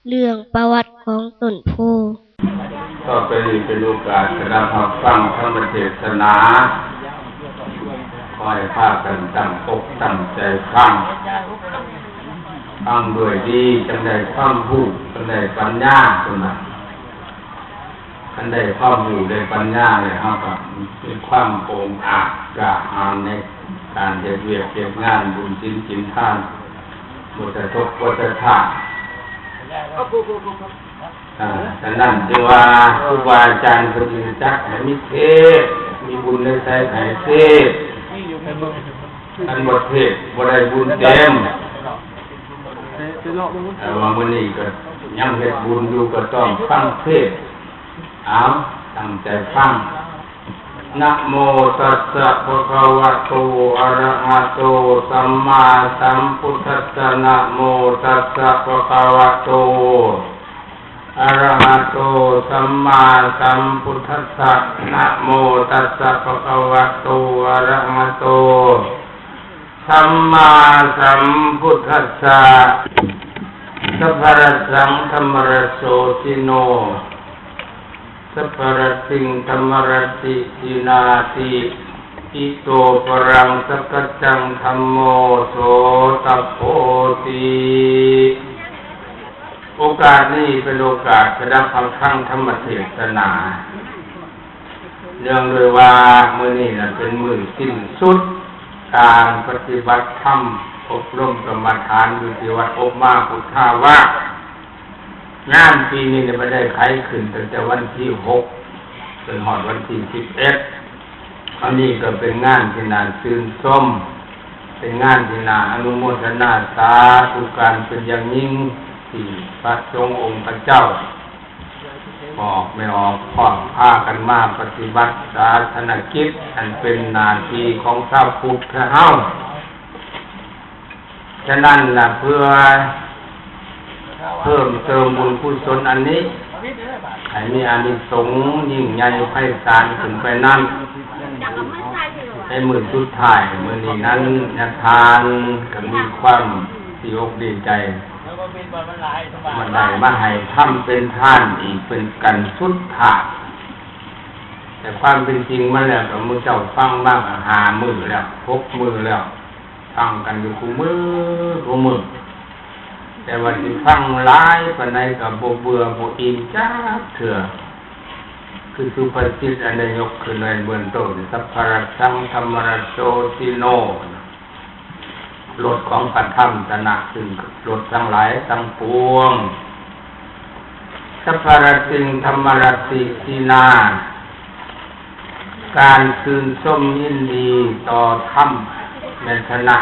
ເລື່ອງປະຫວັດຂອງຕົ້ນໂພ. ຕໍ່ໄປນີ້ເປັນໂອກາດສຳລັບຮັບຟັງທຳມະເທດສະໜາ. ຂໍໃຫ້ພາກັນຕັ້ງອົກຕັ້ງໃຈຟັງ, ຟັງດ້ວຍດີ ຈັ່ງໄດ້ຄວາມຮູ້, ຈັ່ງໄດ້ປັນຍາ ເພິ່ນວ່າ. ຄັນໄດ້ຄວາມຮູ້ໄດ້ປັນຍາແລ້ວ ເຮົາກໍມີຄວາມໂອງອາດກ້າຫານໃນການເຮັດວຽກເຮັດງານ ບຸນສິນກິນທານ ບໍ່ສະທົກບໍ່ສະທ້ານ. ອາ ສະນັ້ນຈຶ່ງວ່າຄູບາອາຈານເພິ່ນຈຶ່ງຈັດໃຫ້ມີເທດ, ມີບຸນໃນໃສໃຫ້ເທດ, ຄັນບໍ່ເທດບໍ່ໄດ້ບຸນເຕັມ. ແຕ່ວ່າມື້ນີ້ກໍຍັງເຮັດບຸນຢູ່ ກໍຕ້ອງຟັງເທດ. ເອົາ, ຕັ້ງໃຈຟັງ. ນະໂມຕັດສະ ພະຄະວະໂຕ ອະຣະຫະໂຕ ສຳມາສຳພຸດທັດສະ. ນະໂມຕັດສະ ພະຄະວະໂຕ ອະຣະຫະໂຕ ສຳມາສຳພຸດທັດສະ. ນະໂມຕັດສະ ພະຄະວະໂຕ ອະຣະຫະໂຕ ສຳມາສຳພຸດທັດສະ. ສັບພະຣັດສັງ ທຳມະຣັດໂສ ຈິໂນ, ສັບພະຣັດສິງ ທຳມະຣັດຕິ ຈິນາຕິ, ອິໂຕປະລັງ ສັກກັດຈັງ ທຳໂມ ໂສຕະໂພຕິ. ໂອກາດນີ້ເປັນໂອກາດສະດັບຟັງທຳທຳມະເທດສະໜາ. ເນື່ອງດ້ວຍວ່າມື້ນີ້ນະເປັນມື້ສິ້ນສຸດການປະຕິບັດທຳ ອົບຮົມກຳມະຖານຢູ່ທີ່ວັດອົບມາພຸດທາວາດ. ງານປີນີ້ນະໄດ້ໄຂຂຶ້ນຕັ້ງແຕ່ວັນທີຫົກ ຈົນຮອດວັນທີສິບເອັດ. ອັນນີ້ກໍເປັນງານທີ່ໜ້າຊື່ນຊົມ, ເປັນງານທີ່ໜ້າອະນຸໂມທະນາສາທຸການເປັນຢ່າງຍິ່ງ ທີ່ພະສົງອົງຄະເຈົ້າ ອອກແມ່ອອກພວກພາກັນມາປະຕິບັດສາສະນະກິດ ອັນເປັນໜ້າທີ່ຂອງຊາວພຸດເຮົາ. ສະນັ້ນລະ ເພື່ອເພີ່ມເຕີມບຸນກຸສົນອັນນີ້ ໃຫ້ມີອານິສົງຍິ່ງໃຫຍ່ໄພສານຂຶ້ນໄປນັ້ນ, ໃນມື້ສຸດທ້າຍມື້ນີ້ນັ້ນ ຍາທ່ານກໍມີຄວາມດີອົກດີໃຈ ມາໄດ້ມາໃຫ້ທຳເປັນທານອີກເປັນກັນສຸດທ້າຍ. ແຕ່ຄວາມເປັນຈິງມາແລ້ວ ກໍໝູ່ເຈົ້າຟັງມາຫ້າມື້ແລ້ວ ຫົກມື້ແລ້ວ, ຟັງກັນຢູ່ຄູ່ມື້ ຄູ່ມື້. ແຕ່ວ່າຊິຟັງຫຼາຍປານໃດກໍບໍ່ເບື່ອບໍ່ອີ່ມຈັກເທື່ອ. ຄືສຸພາສິດອັນໄດ້ຍົກຂຶ້ນໄວ້ເບື້ອງຕົ້ນ, ສັບພະຣັດສັງ ທຳມະຣັດໂສ ຈິໂນ, ລົດຂອງພະທຳຊະນະຊຶ່ງລົດທັງຫຼາຍທັງປວງ. ສັບພະຣັດສິງ ທຳມະຣັດຕິ ຈິນາ, ການຊື່ນຊົມຍິນດີຕໍ່ທຳແມ່ນຊະນະ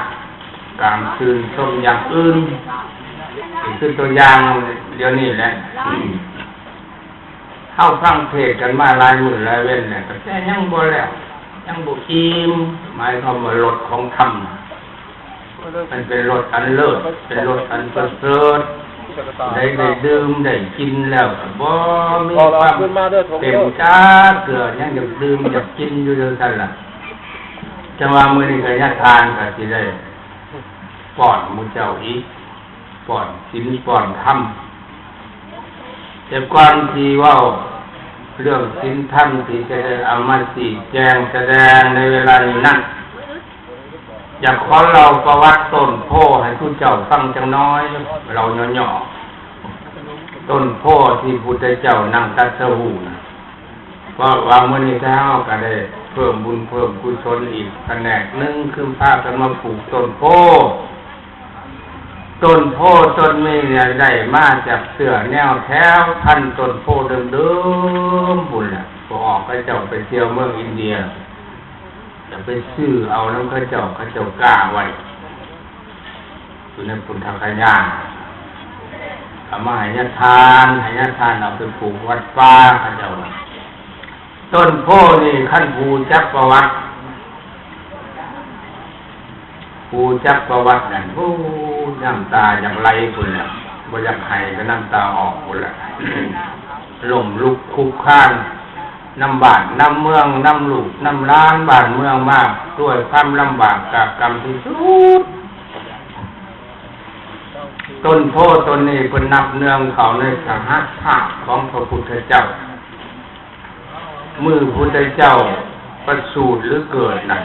ການຊື່ນຊົມຢ່າງອື່ນ. ຄືຕົວຢ່າງດຽວນີ້ແຫຼະ, ເຮົາຟັງເທດກັນມາຫຼາຍມື້ຫຼາຍເວັນແລ້ວ ກໍແຕ່ຍັງບໍ່ແລ້ວ, ຍັງບໍ່ອີ່ມ. ໝາຍຄວາມວ່າລົດຂອງທຳ ມັນເປັນລົດອັນເລີດ, ເປັນລົດອັນປະເສີດ. ໄດ້ ໄດ້ດື່ມໄດ້ກິນແລ້ວກໍບໍ່ມີຄວາມເຕັມຈັກເທື່ອ, ຍັງຢາກດື່ມຢາກກິນຢູ່ຈັ່ງຊັ້ນລະ. ຈັ່ງວ່າມື້ນີ້ກໍຍາທ່ານກໍຊິໄດ້ປ້ອນໝູ່ເຈົ້າອີກ, ປ້ອນສິນປ້ອນທຳ. ແຕ່ກ່ອນທີ່ເວົ້າເລື່ອງສິນທຳທີ່ຈະໄດ້ເອົາມາຊີ້ແຈງສະແດງໃນເວລານີ້ນັ້ນ, ຢາກຂໍເລົ່າປະຫວັດຕົ້ນໂພໃຫ້ທຸກເຈົ້າຟັງຈັກໜ້ອຍ, ເລົ່າຫຍໍ້ໆ. ຕົ້ນໂພທີ່ພຸດທະເຈົ້ານັ່ງຕັດສະຮູ້ນະ, ເພາະວ່າມື້ນີ້ເຮົາກໍໄດ້ເພີ່ມບຸນເພີ່ມກຸສົນອີກຂະແໜກໜຶ່ງ, ຄືພາກັນມາປູກຕົ້ນໂພ. ຕົ້ນໂພຕົ້ນນີ້ເນຍ ໄດ້ມາຈາກເຊື້ອແນວແຖວພັນຕົ້ນໂພເດີມໆພຸ້ນແຫຼະ, ພວກເຂົາເຈົ້າໄປທ່ຽວເມືອງອິນເດຍ ແລ້ວໄປຊື້ເອົານຳເຂົາເຈົ້າ, ເຂົາເຈົ້າກ້າໄວ້ຢູ່ໃນພຸດທະຄະຍາ, ເອົາມາໃຫ້ຍາທ່ານ, ໃຫ້ຍາທ່ານເອົາໄປປູກວັດປ່າ, ເຂົາເຈົ້າວ່າ. ຕົ້ນໂພນີ້ ຄັນຜູ້ຈັກປະຫວັດ, ຜູ້ຈັກປະຫວັດນັ້ນ ໂອ້ ນ້ຳຕາຢາກໄຫຼພຸ້ນແຫຼະ, ບໍ່ຢາກໄຫ້ກໍນ້ຳຕາອອກພຸ້ນແຫຼະ. ລົ້ມລຸກຄຸກຄານນຳບ້ານນຳເມືອງ, ນຳລູກນຳຫຼານ, ບ້ານເມືອງມາດ້ວຍຄວາມລຳບາກກາກກຳທີ່ສຸດ. ຕົ້ນໂພຕົ້ນນີ້ເພິ່ນນັບເນື່ອງເຂົ້າໃນສະຫະຊາດຂອງພະພຸດທະເຈົ້າ. ມື້ພຸດທະເຈົ້າປະສູດ ຫຼື ເກີດນັ້ນ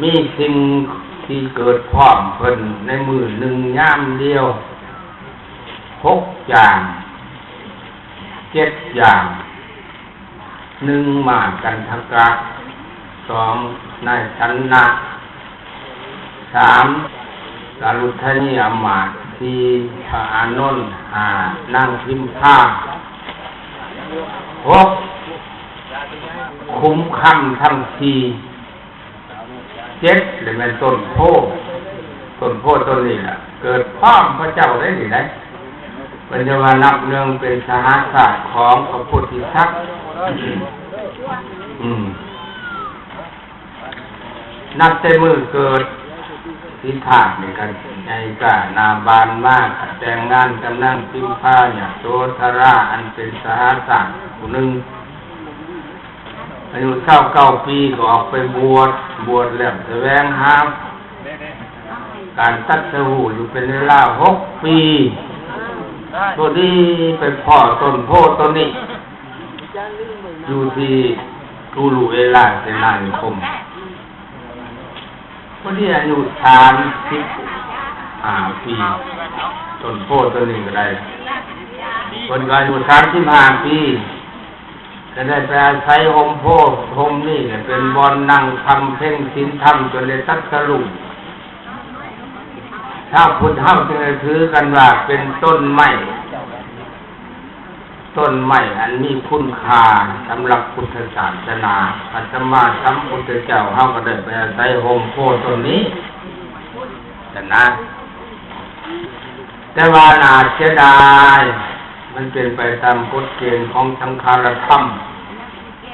ມີສິ່ງທີ່ເກີດພ້ອມເພິ່ນໃນມື້ໜຶ່ງຍາມດຽວ ຫົກຢ່າງ ເຈັດຢ່າງ. ໜຶ່ງ ມ້າກັນທະກະ, ສອງ ນາຍຊະນະ, ສາມ ກະລຸທະນີອາມາດ, ສີ່ ພະອານົນ, ຫ້າ ນາງພິມພາ, ຫົກ ຂຸມຄຳທັງສີ່, ເຈັດ ລະແມ່ນຕົ້ນໂພ. ຕົ້ນໂພຕົ້ນນີ້ລະເກີດພ້ອມພະເຈົ້າໄດ້ນີ້ໄດ໋. ເພິ່ນຈະວ່ານັບເນື່ອງເປັນສະຫະຊາດຂອງພະໂພທິສັດ. ອືມ ນັບແຕ່ມື້ເກີດ ສິດທາດນີ້ກໍໃຫຍ່ກ້າໜ້າບານມາ, ກໍແຕ່ງງານກັບນາງພິມພາ ຍະໂສທະລາ ອັນເປັນສະຫະຊາດຜູ້ໜຶ່ງ. ອາຍຸຊາວເກົ້າປີກໍອອກໄປບວດ, ບວດແລ້ວສະແຫວງຫາການຕັດສະຮູ້ຢູ່ເປັນເວລາຫົກປີ, ໂຊກດີໄປພໍ້ຕົ້ນໂພຕົ້ນນີ້ ຢູ່ທີ່ອຸລຸເວລາເສນານິຄົມ. ພໍດີອາຍຸສາມສິບຫ້າປີ, ຕົ້ນໂພຕົ້ນນີ້ກໍໄດ້, ເພິ່ນກໍອາຍຸສາມສິບຫ້າປີ ກໍໄດ້ໄປອາໄສຮົ່ມໂພຮົ່ມນີ້ເປັນບ່ອນນັ່ງບຳເພັນສິນທຳ ຈົນໄດ້ຕັດສະຮູ້. ຊາວພຸດເຮົາຈຶ່ງໄດ້ຖືກັນວ່າເປັນຕົ້ນໄມ້ ຕົ້ນໄມ້ອັນມີຄຸນຄ່າສຳລັບພຸດທະສາສະໜາ. ພະສຳມາສຳພຸດທະເຈົ້າເຮົາກໍໄດ້ໄປອາໄສຮົ່ມໂພຕົ້ນນີ້ຊັ້ນນະ. ແຕ່ວ່າໜ້າເສຍດາຍ, ມັນເປັນໄປຕາມກົດເກນຂອງສັງຂາລະທຳ.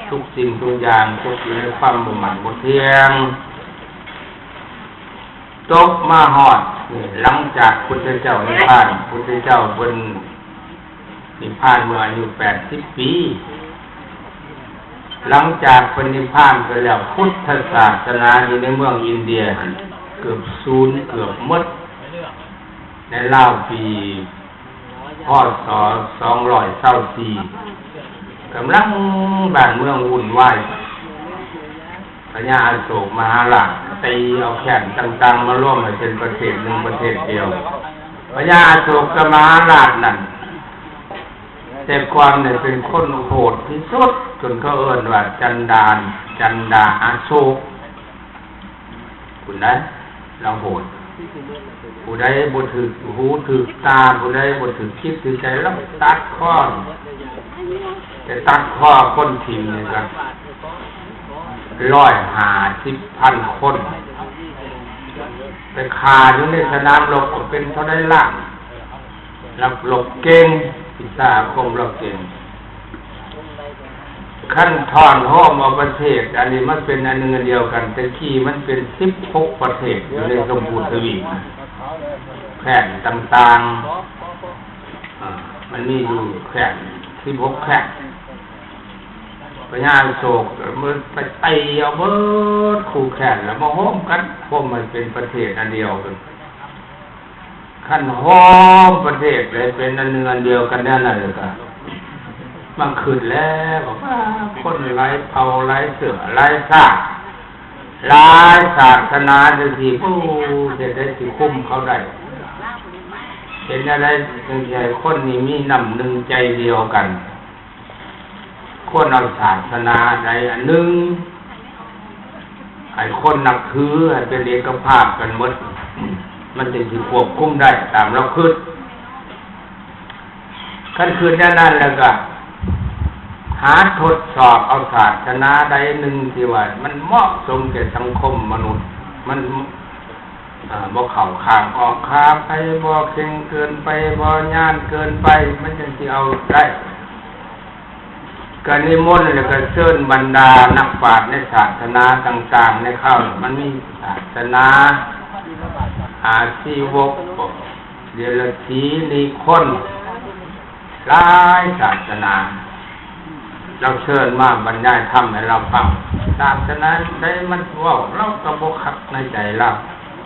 ທຸກສິ່ງທຸກຢ່າງຕົກຢູ່ໃນຄວາມບໍ່ໝັ້ນບໍ່ທ່ຽງ. ຕົກມາຮອດນີ້ ຫຼັງຈາກພຸດທະເຈົ້ານິພານ, ພຸດທະເຈົ້າເພິ່ນນິພານເມື່ອອາຍຸແປດສິບປີ. ຫຼັງຈາກເພິ່ນນິພານໄປແລ້ວ, ພຸດທະສາສະໜາຢູ່ໃນເມືອງອິນເດຍຫັ້ນເກືອບສູນ, ເກືອບໝົດ. ໃນລາວປີ ພ.ສ. ສອງຮ້ອຍຊາວສີ່ ກຳລັງບ້ານເມືອງວຸ່ນວາຍ, ພະຍາອະໂສກມະຫາລາດຕີເອົາແຄວ້ນຕ່າງໆມາລວມໃຫ້ເປັນປະເທດໜຶ່ງປະເທດດຽວ. ພະຍາອະໂສກມະຫາລາດນັ້ນ ແຕ່ກ່ອນນີ້ເປັນຄົນໂຫດທີ່ສຸດ, ຈົນເຂົາເອີ້ນວ່າຈັນດານ, ຈັນດາອະໂສກ. ຜູ້ໃດລາວໂຫດ, ຜູ້ໃດບໍ່ຖືກຫູຖືກຕາ, ຜູ້ໃດບໍ່ຖືກຈິດຖືກໃຈ, ລາວຕັດຄໍ. ແຕ່ຕັດຄໍຄົນຖິ້ມນີ້ກໍຮ້ອຍຫ້າສິບພັນຄົນ, ໄປຂ້າຢູ່ໃນສະໜາມລົບກໍເປັນເທົ່າໃດລ້ານ. ນັກລົບເກັ່ງ, ວິຊາອາຄົມລາວເກັ່ງ. ຄັນທ້ອນໂຮມເອົາປະເທດ, ອັນນີ້ມັນເປັນອັນໜຶ່ງອັນດຽວກັນ, ແຕ່ກີ້ມັນເປັນສິບຫົກປະເທດຢູ່ໃນຊົມພູທະວີບ, ແຄວ້ນຕ່າງໆ, ອາ ມັນມີຢູ່ແຄວ້ນສິບຫົກແຄວ້ນ. ພະຍາອະໂສກມັນໄປຕີເອົາເບິດຄູ່ແຄວ້ນ ແລ້ວມາໂຮມກັນ, ໂຮມໃຫ້ເປັນປະເທດອັນດຽວກັນ. ຄັນໂຮມປະເທດໃຫ້ເປັນອັນໜຶ່ງອັນດຽວກັນແນວນັ້ນ ແລ້ວກະມາຄິດແລ້ວວ່າ ຄົນຫຼາຍເຜົ່າ ຫຼາຍເຊື້ອ ຫຼາຍຊາດ ຫຼາຍສາສະໜາ ຈັ່ງຊີ້ ໂອ້ ເຮັດໃດຊິຄຸມເຂົາໄດ້? ເຮັດແນວໃດຈຶ່ງຊິໃຫ້ຄົນນີ້ມີນ້ຳໜຶ່ງໃຈດຽວກັນ? ຄວນເອົາສາສະໜາໃດອັນໜຶ່ງ ໃຫ້ຄົນນັບຖື ໃຫ້ເປັນເອກະພາບກັນໝົດ ມັນຈຶ່ງຊິຄວບຄຸມໄດ້ຕາມລາວຄິດ. ຄັນຄິດແນວນັ້ນແລ້ວກະ ຫາທົດສອບເອົາສາສະໜາໃດໜຶ່ງທີ່ວ່າມັນເໝາະສົມແກ່ສັງຄົມມະນຸດ ມັນ ອ່າ ບໍ່ເຂົ້າຂ້າງອອກຂ້າງໃຜ ບໍ່ເຄັ່ງເກີນໄປ ບໍ່ຍານເກີນໄປ ມັນຈັ່ງຊິເອົາໄດ້. ກະນິມົນ ແລ້ວກະເຊີນບັນດານັກປາດໃນສາສະໜາຕ່າງໆ ໃນຄາວນັ້ນ ມັນມີສາສະໜາ ອາຊີວົກ ເດຍລະຖີ ນິຄົນ ຫຼາຍສາສະໜາ ລາວເຊີນມາບັນຍາຍທຳໃຫ້ລາວຟັງ. ສາສະໜາໃດມັນເວົ້າ ລາວກໍບໍ່ຄັກໃນໃຈລາວ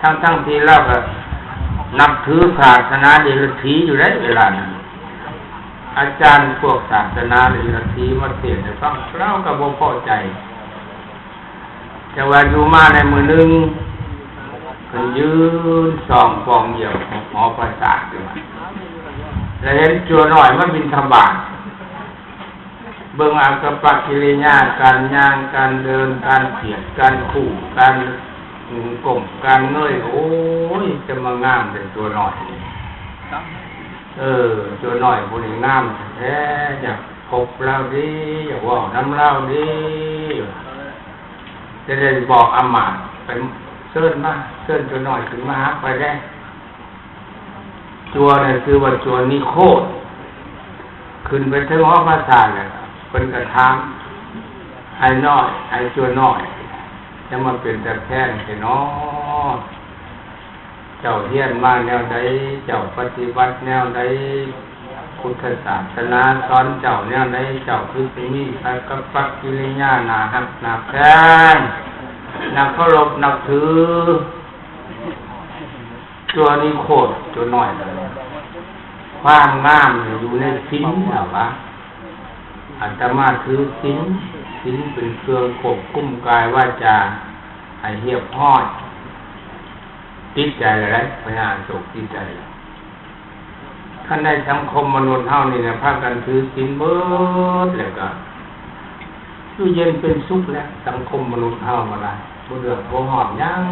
ທັງໆທີ່ລາວກໍ ນັບຖືສາສະໜາເດລັດຖີຢູ່ໃດເວລານັ້ນ. ອາຈານພວກສາສະໜາເດລັດຖີມາເທດໃຫ້ຟັງ ລາວກໍບໍ່ພໍໃຈ. ແຕ່ວ່າຢູ່ມາໃນມື້ໜຶ່ງ ເພິ່ນຢືນສ່ອງປ່ອງຢ້ຽມຫໍປາສາດຢູ່ ແລ້ວເຫັນຈົວນ້ອຍມາບິນທະບາດ. ເບິ່ງອາກັບປະກິລິຍາ ການຍ່າງ ການເດີນ ການພຽດ ການຄູ່ ການກົ້ມ ການເງີຍ ໂອ້ຍ ຈະມາງາມແທ້ຈົວນ້ອຍນີ້. ເອີ ຈົວນ້ອຍຜູ້ນີ້ງາມແທ້ ຢາກພົບລາວເດ ຢາກເວົ້ານຳລາວເດ. ຈະໄດ້ບອກອາມາດໄປເຊີນມາ ເຊີນຈົວນ້ອຍຂຶ້ນມາຫາຂ້ອຍແດ່. ຈົວນັ້ນຊື່ວ່າຈົວນິໂຄດ. ຂຶ້ນໄປເທິງຫໍປາສາດແລ້ວ ເພິ່ນກໍຖາມ ອ້າຍນ້ອຍ ອ້າຍຈົວນ້ອຍ ຈະມາເປັນຕາແພງແທ້ນໍ? ເຈົ້າຮຽນມາແນວໃດ? ເຈົ້າປະຕິບັດແນວໃດ? ພຸດທະສາສະໜາສອນເຈົ້າແນວໃດ? ເຈົ້າຄືຊິມີອາກັບປະກິລິຍາໜ້າຮັກໜ້າແພງ ໜ້າເຄົາລົບນັບຖື? ຕົວນີ້ໂຄດຕົວນ້ອຍເລີຍ. ຄວາມງາມຢູ່ໃນສິນ ລາວວ່າ. ອາດຕະມາຖືສິນ, ສິນເປັນເຄື່ອງຄວບຄຸມກາຍວາຈາໃຫ້ຮຽບຮ້ອຍ. ຕິດໃຈແລ້ວໃດ໋ ພະຍາໂສກ ຕິດໃຈແລ້ວ. ຄັນໃນສັງຄົມມະນຸດເຮົານີ້ນະ ພາກັນຖືສິນເບິດແລ້ວກໍ ຢູ່ເຢັນເປັນສຸກແຫຼະ ສັງຄົມມະນຸດເຮົາກໍໄດ້ ບໍ່ເດືອດບໍ່ຮ້ອນຫຍັງ.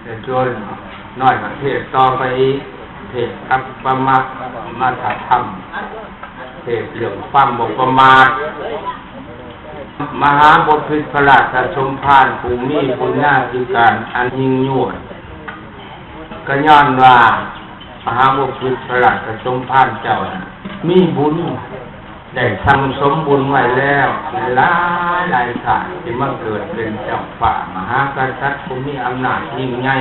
ແຕ່ສ່ວນນ້ອຍກໍເທດຕໍ່ໄປອີກ ເທດກັບປະມາດ ມາດຕະທຳ ເທດເລື່ອງຄວາມບໍ່ປະໝາດ. ມະຫາບໍພິດພະລາຊະສົມພານ ຜູ້ມີບຸນຍາທິການອັນຍິ່ງຍວດ ກໍຍ້ອນວ່າມະຫາບໍພິດພະລາຊະສົມພານເຈົ້ານັ້ນມີບຸນ ໄດ້ສັ່ງສົມບຸນໄວ້ແລ້ວຫຼາຍໆຊາດ ທີ່ມາເກີດເປັນເຈົ້າຟ້າມະຫາກະສັດ ຜູ້ມີອຳນາດຍິ່ງໃຫຍ່.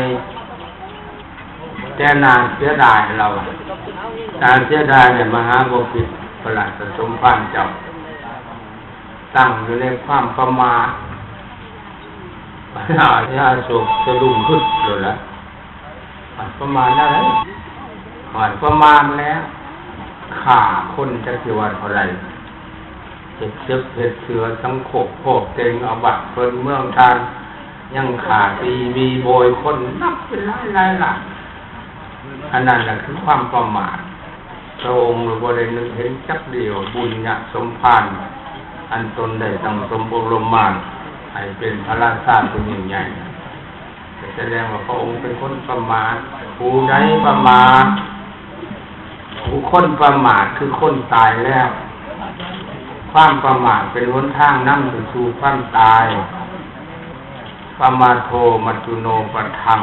ແຕ່ໜ້າເສຍດາຍ ລາວວ່າ ໜ້າເສຍດາຍແຫຼະ ມະຫາບໍພິດພະລາຊະສົມພານເຈົ້າ ຕັ້ງຢູ່ໃນຄວາມປະໝາດ. ພະຍາໂສກສະດຸ້ງຮຶດໂລດລະ. ປະມາດນັ້ນແຫຼະ ປະມາດແລ້ວ ຂ້າຄົນຈັກຊິວ່າເທົ່າໃດ ເຮັດເຊືອກເຮັດເຊືອ ສັງໂຄບໂພກເຕັງ ເອົາບ້ານເພິ່ນເມືອງທ່ານ ຍັງຂ້າຕີບີໂບຍຄົນນັບເປັນຫຼາຍໆລ້ານ. ອັນນັ້ນລະຄືຄວາມປະໝາດ. ພະອົງບໍ່ໄດ້ນຶກເຫັນຈັກດຽວບຸນຍະສົມພານ ອັນຕົນໄດ້ສັ່ງສົມອົບຮົມມາ ໃຫ້ເປັນພະລາຊາຜູ້ຍິ່ງໃຫຍ່. ກໍສະແດງວ່າພະອົງເປັນຄົນປະໝາດ. ຜູ້ໃດປະໝາດ? ຜູ້ຄົນປະໝາດຄືຄົນຕາຍແລ້ວ. ຄວາມປະໝາດເປັນຫົນທາງນຳໄປສູ່ຄວາມຕາຍ. ປະມາໂທ ມັດຈຸໂນ ປັດຖັງ.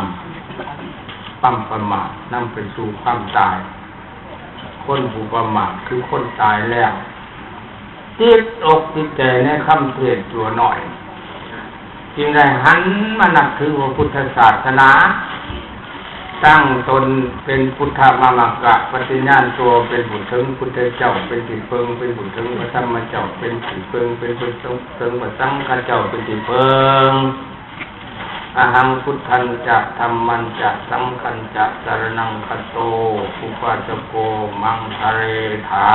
ຄວາມປະໝາດນຳໄປສູ່ຄວາມຕາຍ. ຄົນຜູ້ປະໝາດຄືຄົນຕາຍແລ້ວ ຕິດອົກຕິດໃຈໃນຄຳເທດຕົວນ້ອຍ ຈຶ່ງໄດ້ຫັນມານັບຖືພະພຸດທະສາສະໜາ, ຕັ້ງຕົນເປັນພຸດທະມາມະກະ, ປະຕິຍານຕົວເປັນຜູ້ເຖິງພຸດທະເຈົ້າເປັນທີ່ເພິ່ງ, ເປັນຜູ້ເຖິງພະທຳມະເຈົ້າເປັນທີ່ເພິ່ງ, ເປັນຜູ້ເຖິງພະສັງຄະເຈົ້າເປັນທີ່ເພິ່ງ. ອະຫັງ ພຸດທັນຈະ ທຳມັນຈະ ສັງຄັນຈະ ສະຣະນັງ ຄັດໂຕ ອຸປາສະໂກ ມັງຄະເລຖາ.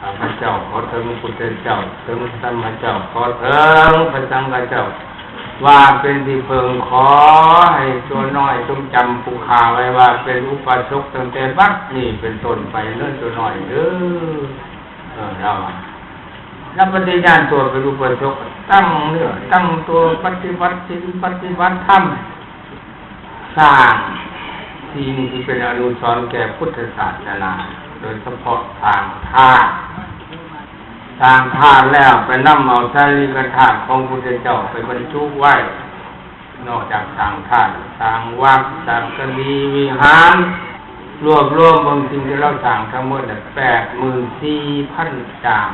ຂ້າພະເຈົ້າຂໍເຖິງພຸດທະເຈົ້າ, ເຖິງທຳມະເຈົ້າ, ຂໍເຖິງພະສັງຄະເຈົ້າ ວ່າເປັນທີ່ເພິ່ງ. ຂໍໃຫ້ຕົວນ້ອຍຈົ່ງຈຳຜູ້ຂ້າໄວ້ວ່າເປັນອຸປາສົກຕັ້ງແຕ່ບັດນີ້ເປັນຕົ້ນໄປເນີ ຕົວນ້ອຍເດີ. ເອີ ລາວວ່າ ລະປະຕິຍານຕົວເປັນອຸປາສົກ, ຕັ້ງເນື້ອຕັ້ງຕົວ ປະຕິບັດສິນ ປະຕິບັດທຳ, ສ້າງສິ່ງທີ່ເປັນອະນຸສອນແກ່ພຸດທະສາສະໜາ, ໂດຍສະເພາະສ້າງທາດ. ສ້າງທາດແລ້ວໄປນຳເອົາສາລີລະທາດຂອງພຸດທະເຈົ້າໄປບັນຈຸໄວ້. ນອກຈາກສ້າງທາດ ສ້າງວັດ ສ້າງກະດີວິຫານ, ລວບລວມເບິ່ງສິ່ງທີ່ລາວສ້າງທັງໝົດແປດໝື່ນສີ່ພັນຈາມ,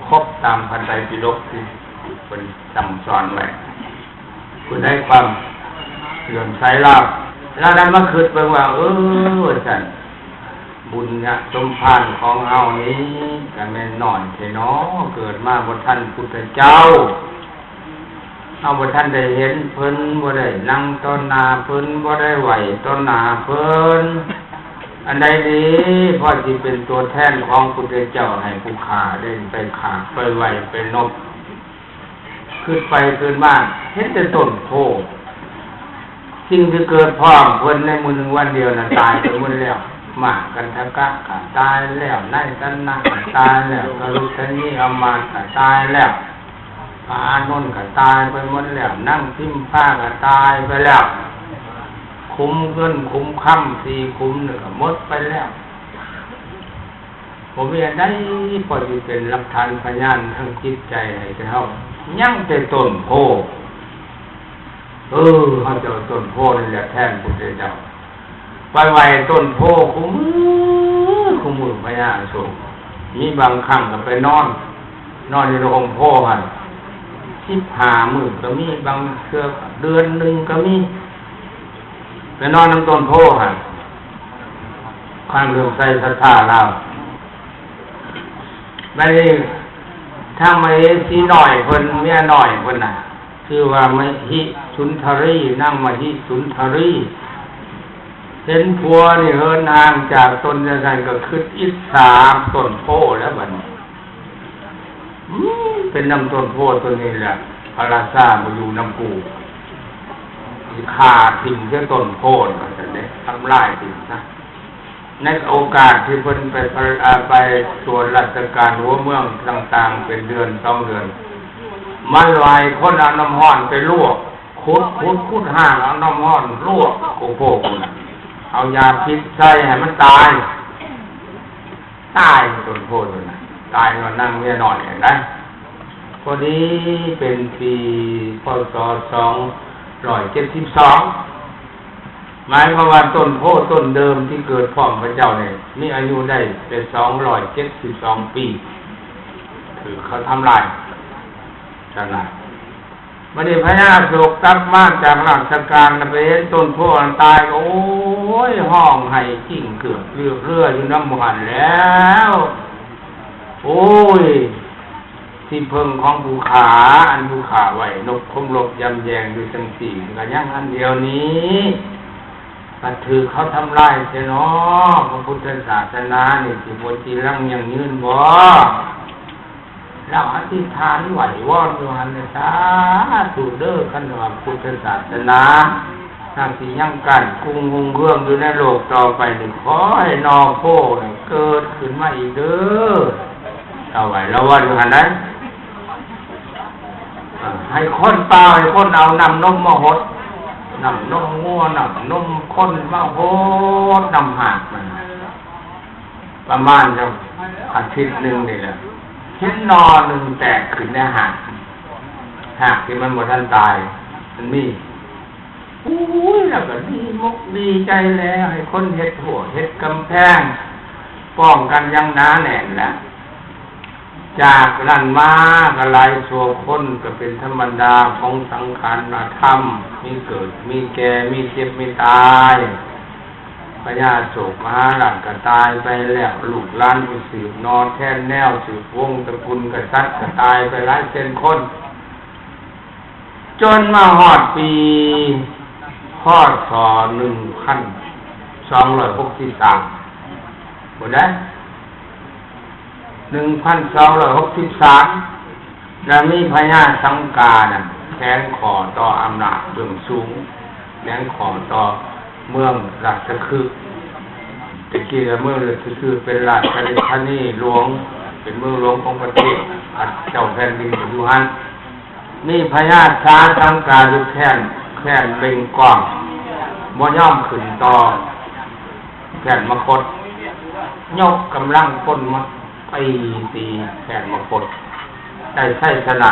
ຄົບຕາມພະໄຕປິດົກທີ່ເພິ່ນສັ່ງສອນໄວ້. ຜູ້ໃດຄວາມເຫຼື້ອມໃສລາວ, ລາວນັ້ນມາຄິດເບິ່ງວ່າ ເອີ ວ່າຊັ້ນ ບຸນຍະສົມພານຂອງເຮົານີ້ກະແມ່ນນ້ອຍແທ້ນໍ, ເກີດມາບໍ່ທັນພຸດທະເຈົ້າ. ເຮົາບໍ່ທັນໄດ້ເຫັນເພິ່ນ, ບໍ່ໄດ້ນັ່ງຕໍ່ໜ້າເພິ່ນ, ບໍ່ໄດ້ໄຫວ້ຕໍ່ໜ້າເພິ່ນ. ອັນໃດດີພໍຊິເປັນຕົວແທນຂອງພຸດທະເຈົ້າໃຫ້ຜູ້ຂ້າໄດ້ໄປຂ້າ, ໄປໄຫວ້, ໄປນົບ? ຄິດໄປຄິດມາ ເຫັນແຕ່ຕົ້ນໂພ. ສິ່ງທີ່ເກີດພ້ອມເພິ່ນໃນມື້ໜຶ່ງວັນດຽວນັ້ນຕາຍໄປໝົດແລ້ວ. ມ້າກັນທະກະກໍຕາຍແລ້ວ, ນາຍຊະນະກໍຕາຍແລ້ວ, ກະລຸຊະນີອາມາດກໍຕາຍແລ້ວ, ພະອານົນກໍຕາຍໄປໝົດແລ້ວ, ນາງພິມພາກໍຕາຍໄປແລ້ວ, ຂຸມເງິນຂຸມຄຳສີ່ຂຸມນີ້ກໍໝົດໄປແລ້ວ. ບໍ່ມີອັນໃດພໍຊິເປັນຫຼັກຖານພະຍານທາງຈິດໃຈໃຫ້ແກ່ເຮົາ, ຍັງແຕ່ຕົ້ນໂພ. ເອີ ເຮົາຈະເອົາຕົ້ນໂພນີ້ແຫຼະແທນພຸດທະເຈົ້າ. ໄປໄຫວ້ຕົ້ນໂພຄູ່ມື້, ຄູ່ມື້ພະຍາອະໂສກ. ມີບາງຄັ້ງກໍໄປນອນ, ນອນຢູ່ໃນຮົ່ມໂພຫັ້ນ ສິບຫ້າມື້ກໍມີ, ບາງເທື່ອກໍເດືອນໜຶ່ງກໍມີ, ໄປນອນນຳຕົ້ນໂພຫັ້ນ. ຄວາມເຫຼື້ອມໃສສັດທາລາວ. ບັດນີ້ທາງມະເຫສີນ້ອຍເພິ່ນ, ເມຍນ້ອຍເພິ່ນນະ ຊື່ວ່າມະຫິສຸນທະລີ, ນາງມະຫິສຸນທະລີ ເຫັນຜົວນີ້ເຫີນຫ່າງຈາກຕົນຈັ່ງຊັ້ນ ກໍຄິດອິດສາຕົ້ນໂພແລ້ວບັດນີ້. ອືມ ເປັນນຳຕົ້ນໂພຕົ້ນນີ້ແຫຼະ ພະລາຊາມາຢູ່ນຳກູ, ຊິຂ້າຖິ້ມເສຍຕົ້ນໂພນີ້ວ່າຊັ້ນເດ້, ທຳລາຍຖິ້ມຊະ. ໃນໂອກາດທີ່ເພິ່ນໄປ ເອີ່ ໄປຕວດລາຊະການຫົວເມືອງຕ່າງໆ ເປັນເດືອນສອງເດືອນ, ມັນຫຼາຍຄົນເອົານ້ຳຮ້ອນໄປລວກ, ຂຸດ ຂຸດ ຂຸດຮ່າງ ເອົານ້ຳຮ້ອນລວກໂຄໂພພຸ້ນນະ, ເອົາຢາພິດໃສ່ໃຫ້ມັນຕາຍ. ຕາຍຕົ້ນໂພຢູ່ນະ, ຕາຍຍ້ອນນາງເມຍນ້ອຍຫັ້ນນະ. ພໍດີເປັນປີ ພ.ສ. ສອງຮ້ອຍເຈັດສິບສອງ, ໝາຍຄວາມວ່າຕົ້ນໂພຕົ້ນເດີມທີ່ເກີດພ້ອມພະເຈົ້ານີ້ ມີອາຍຸໄດ້ແຕ່ສອງຮ້ອຍເຈັດສິບສອງປີ ຖືກເຂົາທຳລາຍຊັ້ນນະ. ບັດນີ້ພະຍາອະໂສກກັບມາຈາກລາຊະການ ໄປເຫັນຕົ້ນໂພອັນຕາຍ ໂອ້ຍ ຮ້ອງໄຫ້ກິ້ງເກືອບເລືອກເລືອຢູ່ນຳໝູ່ຫັ້ນແລ້ວ. ໂອ້ຍ ທີ່ເພິ່ງຂອງຜູ້ຂ້າ ອັນຜູ້ຂ້າໄວ້ນົບຄົມລົບຢຳແຢງຢູ່ຈັ່ງຊີ້ ກໍຍັງອັນດຽວນີ້ ບັດຖືກເຂົາທຳລາຍເສຍເນາະ. ພະພຸດທະສາສະໜານີ້ ຊິບໍ່ຈີລັງຢັ້ງຢືນບໍ່? ລາວອະທິຖານໄຫວ້ວອນຢູ່ຫັ້ນນະ, ສາທຸເດີ ຄັນວ່າພຸດທະສາສະໜາຫາກຊິຍັງກ້ານກຸງຮຸ່ງເຮືອງຢູ່ໃນໂລກຕໍ່ໄປນີ້ ຂໍໃຫ້ໜໍ່ໂພນີ້ເກີດຂຶ້ນມາອີກເດີ. ລາວໄຫວ້ລາວວອນຢູ່ຫັ້ນໃດ໋. ເອີ ໃຫ້ຄົນປ່າ ໃຫ້ຄົນເອົານ້ຳນົມມາຫົດ, ນ້ຳນົມງົວ ນ້ຳນົມຄົນມາຫົດ ນ້ຳຮາກມັນ. ປະມານຈັກອາທິດໜຶ່ງນີ້ແຫຼະ ເຫັນໜໍ່ໜຶ່ງແຕກຂຶ້ນໃນຮາກ, ຮາກທີ່ມັນບໍ່ທັນຕາຍ ມັນມີ. ໂອ້ຍ ລາວກໍດີມົກດີໃຈແລ້ວ ໃຫ້ຄົນເຮັດຮົ້ວເຮັດກຳແພງປ້ອງກັນຢ່າງໜາແໜ້ນລະ. ຈາກນັ້ນມາກໍຫຼາຍຊົ່ວຄົນ ກໍເປັນທຳມະດາຂອງສັງຂານນະທຳ, ມີເກີດ ມີແກ່ ມີເຈັບ ມີຕາຍ. ພະຍາໂສກມະຫາລາດກໍຕາຍໄປແລ້ວ, ລູກຫຼານຜູ້ສືບໜໍ່ແທນແນວ ສືບວົງຕະກຸນກະສັດກໍຕາຍໄປຫຼາຍເຊັ່ນຄົນ, ຈົນມາຮອດປີ ພ.ສ. ໜຶ່ງພັນສອງຮ້ອຍຫົກສິບສາມ ພຸ້ນໃດ໋. ໜຶ່ງພັນສອງຮ້ອຍຫົກສິບສາມ ແລ້ວມີພະຍາສັງການັ້ນແຂວງຂໍ້ຕໍ່ອຳນາດເບື້ອງສູງ, ແຂວງຂໍ້ຕໍ່ເມືອງລາຊະຄຶກ. ແຕ່ກີ້ລະເມືອງລາຊະຄຶກເປັນລາຊະທານີຫຼວງ, ເປັນເມືອງຫຼວງຂອງປະເທດ, ພະເຈົ້າແຜ່ນດິນກໍຢູ່ຫັ້ນ. ມີພະຍາສາສັງກາຢູ່ແຄວ້ນ ແຄວ້ນເບັງກອງ ບໍ່ຍອມຂຶ້ນຕໍ່ແຄວ້ນມະຄົດ, ຍົກກຳລັງພົນມາຕີ ຕີແຄວ້ນມະຄົດ ໄດ້ໄຊຊະນະ.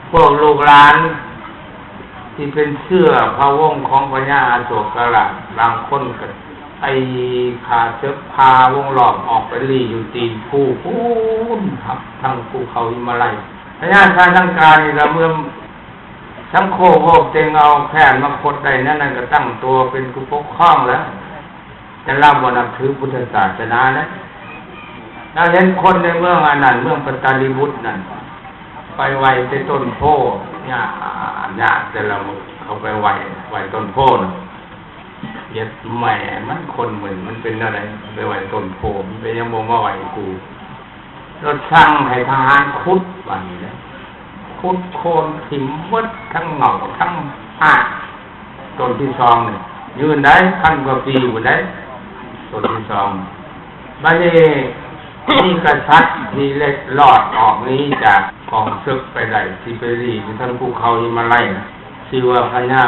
ພວກລູກຫຼານທີ່ເປັນເຊື້ອພະວົງຂອງພະຍາອະໂສກະລາດ ບາງຄົນກໍໄປຂ້າເສິກຜ່າວົງລ້ອມອອກໄປລີ້ຢູ່ຕີນພູພຸ້ນ ທັງພູເຂົາຫິມາໄລ. ພະຍາສາສັງການີ້ລະເມືອງ ສັງໂຄໂພກເຕັງເອົາແຄວ້ນມະຄົດໄດ້ແນວນັ້ນ ກໍຕັ້ງຕົວເປັນຜູ້ປົກຄອງແລ້ວ, ແຕ່ລາວບໍ່ນັບຖືພຸດທະສາສະໜານະ. ລາວເຫັນຄົນໃນເມືອງອັນນັ້ນ ເມືອງປະຕາລີບຸດນັ້ນ ໄປໄຫວ້ແຕ່ຕົ້ນໂພ, ຍາກ ຍາກແຕ່ລະມື້ເຂົາໄປໄຫວ້ ໄຫວ້ຕົ້ນໂພນະ ເຢັດແມ່ມັນ ຄົນມື້ນີ້ມັນເປັນແນວໃດ ໄປໄຫວ້ຕົ້ນໂພ ມັນເປັນຫຍັງບໍ່ມາໄຫວ້ກູ ລະສັ່ງໃຫ້ທະຫານຂຸດບາດນີ້ນະ ຂຸດໂຄ່ນຖິ້ມເບິດ ທັງເຫງົ້າທັງຮາກ. ຕົ້ນທີສອງນີ້ຢືນໄດ້ພັນກວ່າປີພຸ້ນໃດ໋ ຕົ້ນທີສອງ. ບາດນີ້ມີກະສັດທີ່ເລັດລອດອອກໜີຈາກກອງເສິກໄປໄດ້ ທີ່ໄປຫຼີ້ຢູ່ທາງພູເຂົາຫິມາໄລນະ ຊື່ວ່າພະຍາ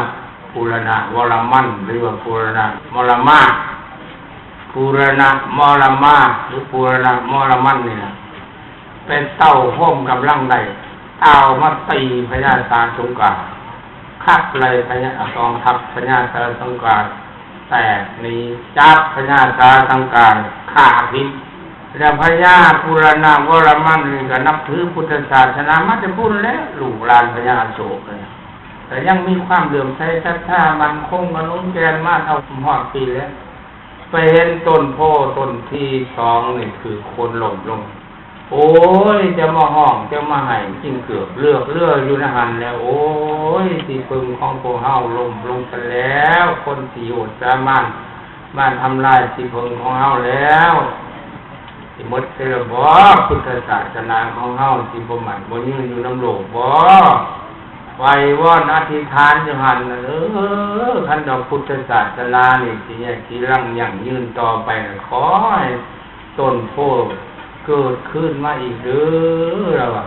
ບູລະນະວໍລະມັນ ຫຼືວ່າບູລະນະມໍລະມາ ບູລະນະມໍລະມາ ຫຼືບູລະນະມໍລະມັນນີ້ນະ ໄປເຕົ້າໂຮມກຳລັງໄດ້ ເອົາມາຕີພະຍາຊາສົງການ ຂັບໄລ່ພະຍາ ກອງທັບພະຍາຊາສົງການແຕກໜີ ຈັບພະຍາຊາສັງການຂ້າຖິ້ມ. ແລ້ວພະຍາບູລະນະວໍລະມັນນີ້ກໍນັບຖືພຸດທະສາສະໜາມາແຕ່ພຸ້ນແຫຼະ ລູກຫຼານພະຍາອະໂສກ ກໍຍັງມີຄວາມເຫຼື້ອມໃສສັດທາໝັ້ນຄົງຂະໜົງແກ່ນມາເທົ່າຮອດປີແລ້ວ. ໄປເຫັນຕົ້ນໂພຕົ້ນທີສອງນີ້ຖືກໂຄ່ນລົ້ມລົງ ໂອ້ຍ ຈະມາຮ້ອງ ຈະມາໄຫ້ ກິນເກືອກເລືອກເລືອຢູ່ໃນຫັ້ນແຫຼະ ໂອ້ຍ ທີ່ເພິ່ງຂອງພວກເຮົາລົ້ມລົງຊະແລ້ວ ຄົນທີ່ໂຫດສາມານມາທຳລາຍທີ່ເພິ່ງຂອງເຮົາແລ້ວ ຊິໝົດໄປແລ້ວບໍ? ພຸດທະສາສະໜາຂອງເຮົາຊິບໍ່ໝັ້ນບໍ່ຍືນຢູ່ນຳໂລກບໍ? ໄຫວ້ວອນອະທິຖານຢູ່ຫັ້ນ ເອີ ຄັນດອກພຸດທະສາສະໜານີ້ຊິແຍກຊິລັງຢັ້ງຢືນຕໍ່ໄປ ຂໍໃຫ້ຕົ້ນໂພເກີດຄືນມາອີກເດີ ລາວວ່າ.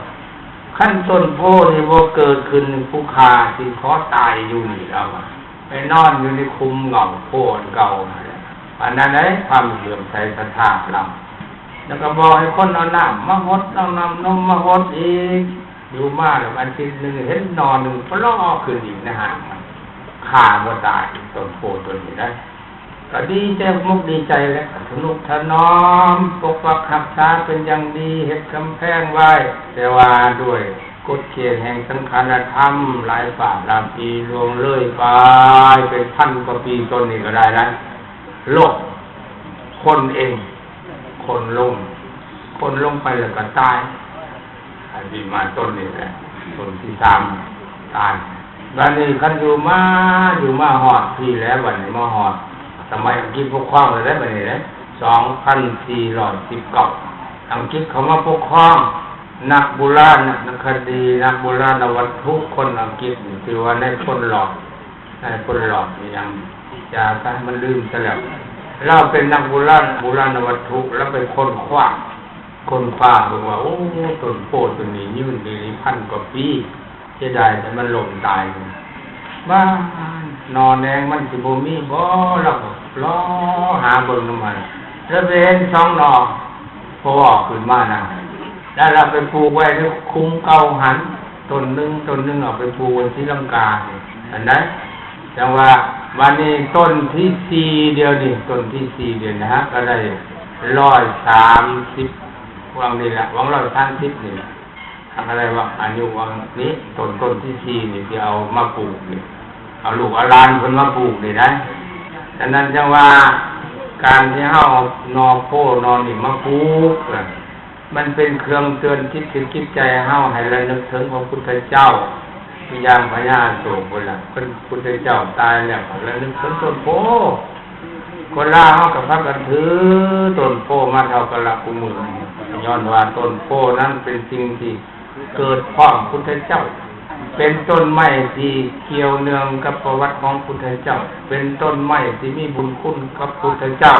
ຄັນຕົ້ນໂພນີ້ບໍ່ເກີດຂຶ້ນ ຜູ້ຂ້າຊິຂໍຕາຍຢູ່ນີ້ ລາວວ່າ ໄປນອນຢູ່ໃນຂຸມເຫງົ້າໂພອັນເກົ່າຫັ້ນແຫຼະ. ປານນັ້ນໃດ໋ ຄວາມເຫຼື້ອມໃສສັດທາລາວ. ແລ້ວກໍບອກໃຫ້ຄົນເອົານ້ຳມາຫົດ ເອົານ້ຳນົມມາຫົດອີກ. ຢູ່ມາແລ້ວອາທິດໜຶ່ງເຫັນໜໍ່ໜຶ່ງໂຜລ່ຂຶ້ນອີກໃນຮ່າງມັນ ຂ້າບໍ່ຕາຍ ຕົ້ນໂພຕົ້ນນີ້ນະ. ກໍດີໃຈ ອົກດີໃຈແຫຼະ ກໍທະນຸຖະໜອມ ປົກປັກຮັກສາເປັນຢ່າງດີ ເຮັດກຳແພງໄວ້ ແຕ່ວ່າດ້ວຍກົດເກນແຫ່ງສັງຂາລະທຳ ຫຼາຍປານຫຼາຍປີລ່ວງເລີຍໄປເປັນພັນກວ່າປີ ຕົ້ນນີ້ກໍໄດ້ນະ ລົ້ມ ໂຄ່ນເອງ ໂຄ່ນລົງ ໂຄ່ນລົງໄປແລ້ວກໍຕາຍ. ອັນນີ້ມາຕົ້ນນີ້ແຫຼະ ຕົ້ນທີສາມ ຕາຍ. ບາດນີ້ຄັນຢູ່ມາ ຢູ່ມາຮອດພີ້ແລ້ວ ບາດນີ້ມາຮອດສະໄໝອັງກິດປົກຄອງແລ້ວເດ້ ບາດນີ້ເດ້ ສອງພັນສີ່ຮ້ອຍສິບເກົ້າ ອັງກິດເຂົ້າມາປົກຄອງ. ນັກໂບລານຄະດີ ນັກໂບລານວັດຖຸຄົນອັງກິດນີ້ ຖືວ່ານາຍພົນຫຼອດ ນາຍພົນຫຼອດອີ່ຫຍັງ ຢ່າຊະ ມັນລືມຊະແລ້ວ. ລາວເປັນນັກໂບລານ ໂບລານວັດຖຸ ລາວໄປຄົ້ນຄວ້າ ຄົ້ນຄວ້າເບິ່ງວ່າ ໂອ້ ຕົ້ນໂພຕົ້ນນີ້ຍືນອີ່ຫຼີ ພັນກວ່າປີ ເສຍດາຍແຕ່ມັນລົ້ມຕາຍ. ບ້ານໜໍ່ແໜງມັນຊິບໍ່ມີບໍ? ລາວກໍລໍຫາເບິ່ງນຳມັນ ແລ້ວໄປເຫັນສອງໜໍ່ໂຜຂຶ້ນມານະ ແລ້ວລາວໄປປູກໄວ້ໃນຂຸມເກົ່າຫັ້ນ ຕົ້ນໜຶ່ງ ຕົ້ນໜຶ່ງເອົາໄປປູກໄວ້ສີລັງກາ ອັນໃດ. ຈັ່ງວ່າ ບາດນີ້ຕົ້ນທີສີ່ ດຽວນີ້ ຕົ້ນທີສີ່ ດຽວນີ້ຫາກໍໄດ້ຮ້ອຍສາມສິບ ຫວ່າງນີ້ລະ ຫວ່າງຮ້ອຍສາມສິບນີ້ ຫາກໍໄດ້ວ່າອາຍຸຫວ່າງນີ້ ຕົ້ນ ຕົ້ນທີສີ່ນີ້ທີ່ເອົາມາປູກນີ້ ເອົາລູກເອົາຫຼານເພິ່ນມາປູກນີ້ນະ. ສະນັ້ນຈັ່ງວ່າ ການທີ່ເຮົາເອົາໜໍ່ໂພໜໍ່ນີ້ມາປູກ ມັນເປັນເຄື່ອງເຕືອນຈິດໃຈເຮົາໃຫ້ລະນຶກເຖິງພະພຸດທະເຈົ້າ ຄືຢ່າງພະຍາອະໂສກພຸ້ນລະ ເພິ່ນ ພຸດທະເຈົ້າຕາຍແລ້ວກໍລະນຶກເຖິງຕົ້ນໂພ. ຄົນລາວເຮົາກໍພາກັນຖືຕົ້ນໂພມາເທົ່າກັນລະຄູ່ມື້ນີ້ ຍ້ອນວ່າຕົ້ນໂພນັ້ນເປັນສິ່ງທີ່ເກີດພ້ອມພຸດທະເຈົ້າ ເປັນຕົ້ນໄມ້ທີ່ກ່ຽວເນື່ອງກັບປະຫວັດຂອງພຸດທະເຈົ້າ ເປັນຕົ້ນໄມ້ທີ່ມີບຸນຄຸນກັບພຸດທະເຈົ້າ.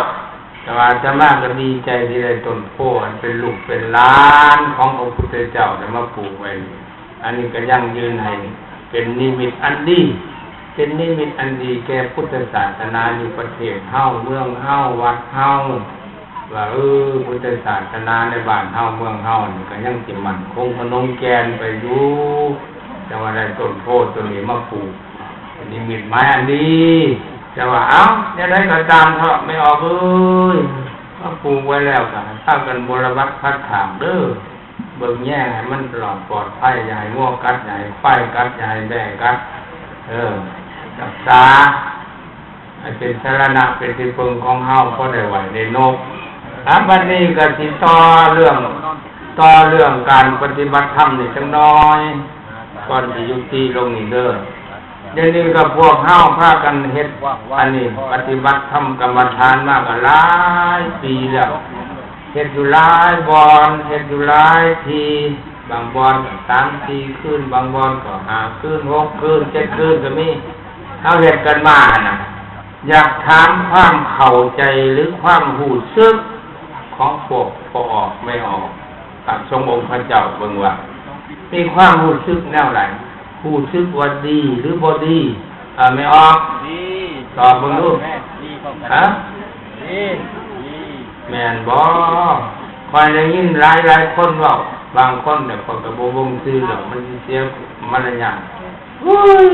ແຕ່ວ່າອາດຕະມາກໍດີໃຈທີ່ໄດ້ຕົ້ນໂພອັນເປັນລູກເປັນຫຼານຂອງພະພຸດທະເຈົ້າໄດ້ມາປູກໄວ້ນີ້ ອັນນີ້ກໍຢັ້ງຢືນໃຫ້ເປັນນິມິດອັນດີ ເປັນນິມິດອັນດີແກ່ພຸດທະສາສະໜາຢູ່ປະເທດເຮົາ ເມືອງເຮົາ ວັດເຮົາ ວ່າ ເອີ ພຸດທະສາສະໜາໃນບ້ານເຮົາ ເມືອງເຮົານີ້ກໍຍັງຊິໝັ້ນຄົງຂະໜົງແກ່ນໄປຢູ່. ຈັ່ງວ່າໄດ້ຕົ້ນໂພຕົ້ນນີ້ມາປູກ ເປັນນິມິດໝາຍອັນດີ. ແຕ່ວ່າ ເອົ້າ ແນວໃດກໍຕາມເຖາະ ແມ່ອອກເອີຍ ມາປູກໄວ້ແລ້ວກໍໃຫ້ພາກັນບົວລະບັດພັດຖາກເດີ້ ເບິ່ງແຍງໃຫ້ມັນຕະຫຼອດປອດໄພ ຢ່າໃຫ້ງົວກັດ ຢ່າໃຫ້ຄວາຍກັດ ຢ່າໃຫ້ແບ້ກັດ ເອີ ຮັກສາໃຫ້ເປັນສາລະນະ ເປັນທີ່ເພິ່ງຂອງເຮົາ ພໍໄດ້ໄຫວ້ໄດ້ນົບ. ອາ ບັດນີ້ກໍຊິຕໍ່ເລື່ອງ ຕໍ່ເລື່ອງການປະຕິບັດທຳນີ້ຈັກໜ້ອຍ. ກ່ອນຊິຢຸດຕິລົງນີ້ເດີ. ດຽວນີ້ກໍພວກເຮົາພາກັນເຮັດອັນນີ້ ປະຕິບັດທຳກຳມະຖານມາກໍຫຼາຍປີແລ້ວ, ເຮັດຢູ່ຫຼາຍບ່ອນ ເຮັດຢູ່ຫຼາຍທີ່, ບາງບ່ອນກໍສາມສີ່ຄືນ, ບາງບ່ອນກໍຫ້າຄືນ ຫົກຄືນ ເຈັດຄືນກໍມີ. ເຮົາເຮັດກັນມາຫັ້ນນະ ຢາກຖາມຄວາມເຂົ້າໃຈ ຫຼື ຄວາມຮູ້ສຶກຂອງພວກພໍ່ອອກແມ່ອອກ ພະສົງອົງພະເຈົ້າເບິ່ງວ່າ ມີຄວາມຮູ້ສຶກແນວໃດ? ຮູ້ສຶກວ່າດີ ຫຼື ບໍ່ດີ? ເອົາ ແມ່ອອກ ດີ ຕອບເບິ່ງດູ. ແມ່ນ ດີ ຮະ? ດີ ດີ ແມ່ນບໍ່? ຂ້ອຍໄດ້ຍິນຫຼາຍໆຄົນເວົ້າ, ບາງຄົນແຕ່ຂ້ອຍກໍບໍ່ເບິ່ງຊື່ດອກ ມັນຊິເສຍມາລະຍາດ. ໂອ້ຍ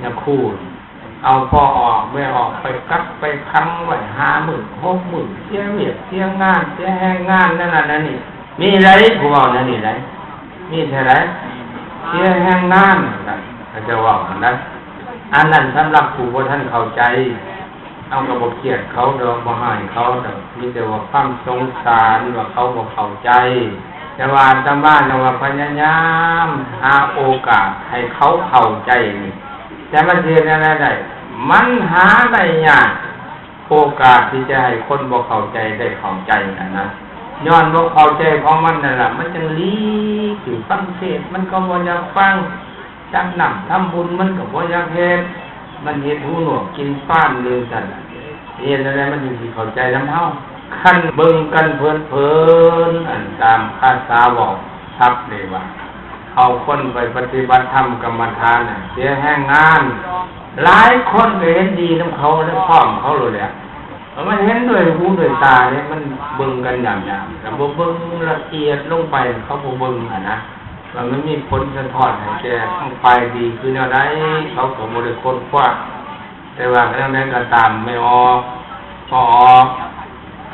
ຍາຄູ ເອົາພໍ່ອອກແມ່ອອກໄປກັກໄປຂັງໄວ້ຫ້າມື້ຫົກມື້ ເສຍວຽກເສຍງານ ເສຍແຮງງານ ແນວນັ້ນແນວນີ້. ມີໃດ໋ຜູ້ເວົ້າແນວນີ້ໃດ໋? ມີແທ້ໃດ໋? ເສຍແຮງງານ ເຂົາເຈົ້າເວົ້າຫັ້ນນະ. ອັນນັ້ນສຳລັບຜູ້ບໍ່ທັນເຂົ້າໃຈ. ເຮົາກໍບໍ່ກຽດເຂົາດອກ ບໍ່ຮ້າຍເຂົາດອກ ມີແຕ່ວ່າຄວາມສົງສານວ່າເຂົາບໍ່ເຂົ້າໃຈ. ແຕ່ວ່າອາດຕະມາຈັ່ງວ່າພະຍາຍາມຫາໂອກາດໃຫ້ເຂົາເຂົ້າໃຈນີ້ ແຕ່ມັນຊິເຮັດແນວໃດໄດ້? ມັນຫາໄດ້ຍາກ ໂອກາດທີ່ຈະໃຫ້ຄົນບໍ່ເຂົ້າໃຈໄດ້ເຂົ້າໃຈຫັ້ນນະ. ຍ້ອນບໍ່ເຂົ້າໃຈຂອງມັນນັ້ນລະ ມັນຈຶ່ງຫຼີກຢູ່ ຟັງເທດມັນກໍບໍ່ຢາກຟັງ, ຈັດນ້ຳທຳບຸນມັນກໍບໍ່ຢາກເຮັດ, ມັນເຮັດຫູໜວກກິນຟານຢູ່ຊັ້ນ. ເຮັດແນວໃດມັນຈຶ່ງຊິເຂົ້າໃຈນຳເຮົາ? ຄັນເບິ່ງກັນເພີນໆ ອັນຕາມພາສາເວົ້າສັບນີ້ວ່າ ເອົາຄົນໄປປະຕິບັດທຳກຳມະຖານນະ ເສຍແຮງງານ. ຫຼາຍຄົນກໍເຫັນດີນຳເຂົາ ແລະ ພ້ອມເຂົາໂລດແຫຼະ. ມັນເຫັນດ້ວຍຫູດ້ວຍຕາເດ້ ມັນເບິ່ງກັນຍາມໆ ແຕ່ບໍ່ເບິ່ງລະອຽດລົງໄປ ເຂົາບໍ່ເບິ່ງຫັ້ນນະ ວ່າມັນມີຜົນສະທ້ອນໃຫ້ແກ່ທາງຝ່າຍດີຄືແນວໃດ ເຂົາກໍບໍ່ໄດ້ຄົ້ນຄວ້າ. ແຕ່ວ່າແນວໃດກໍຕາມ ແມ່ອອກ ພໍ່ອອກ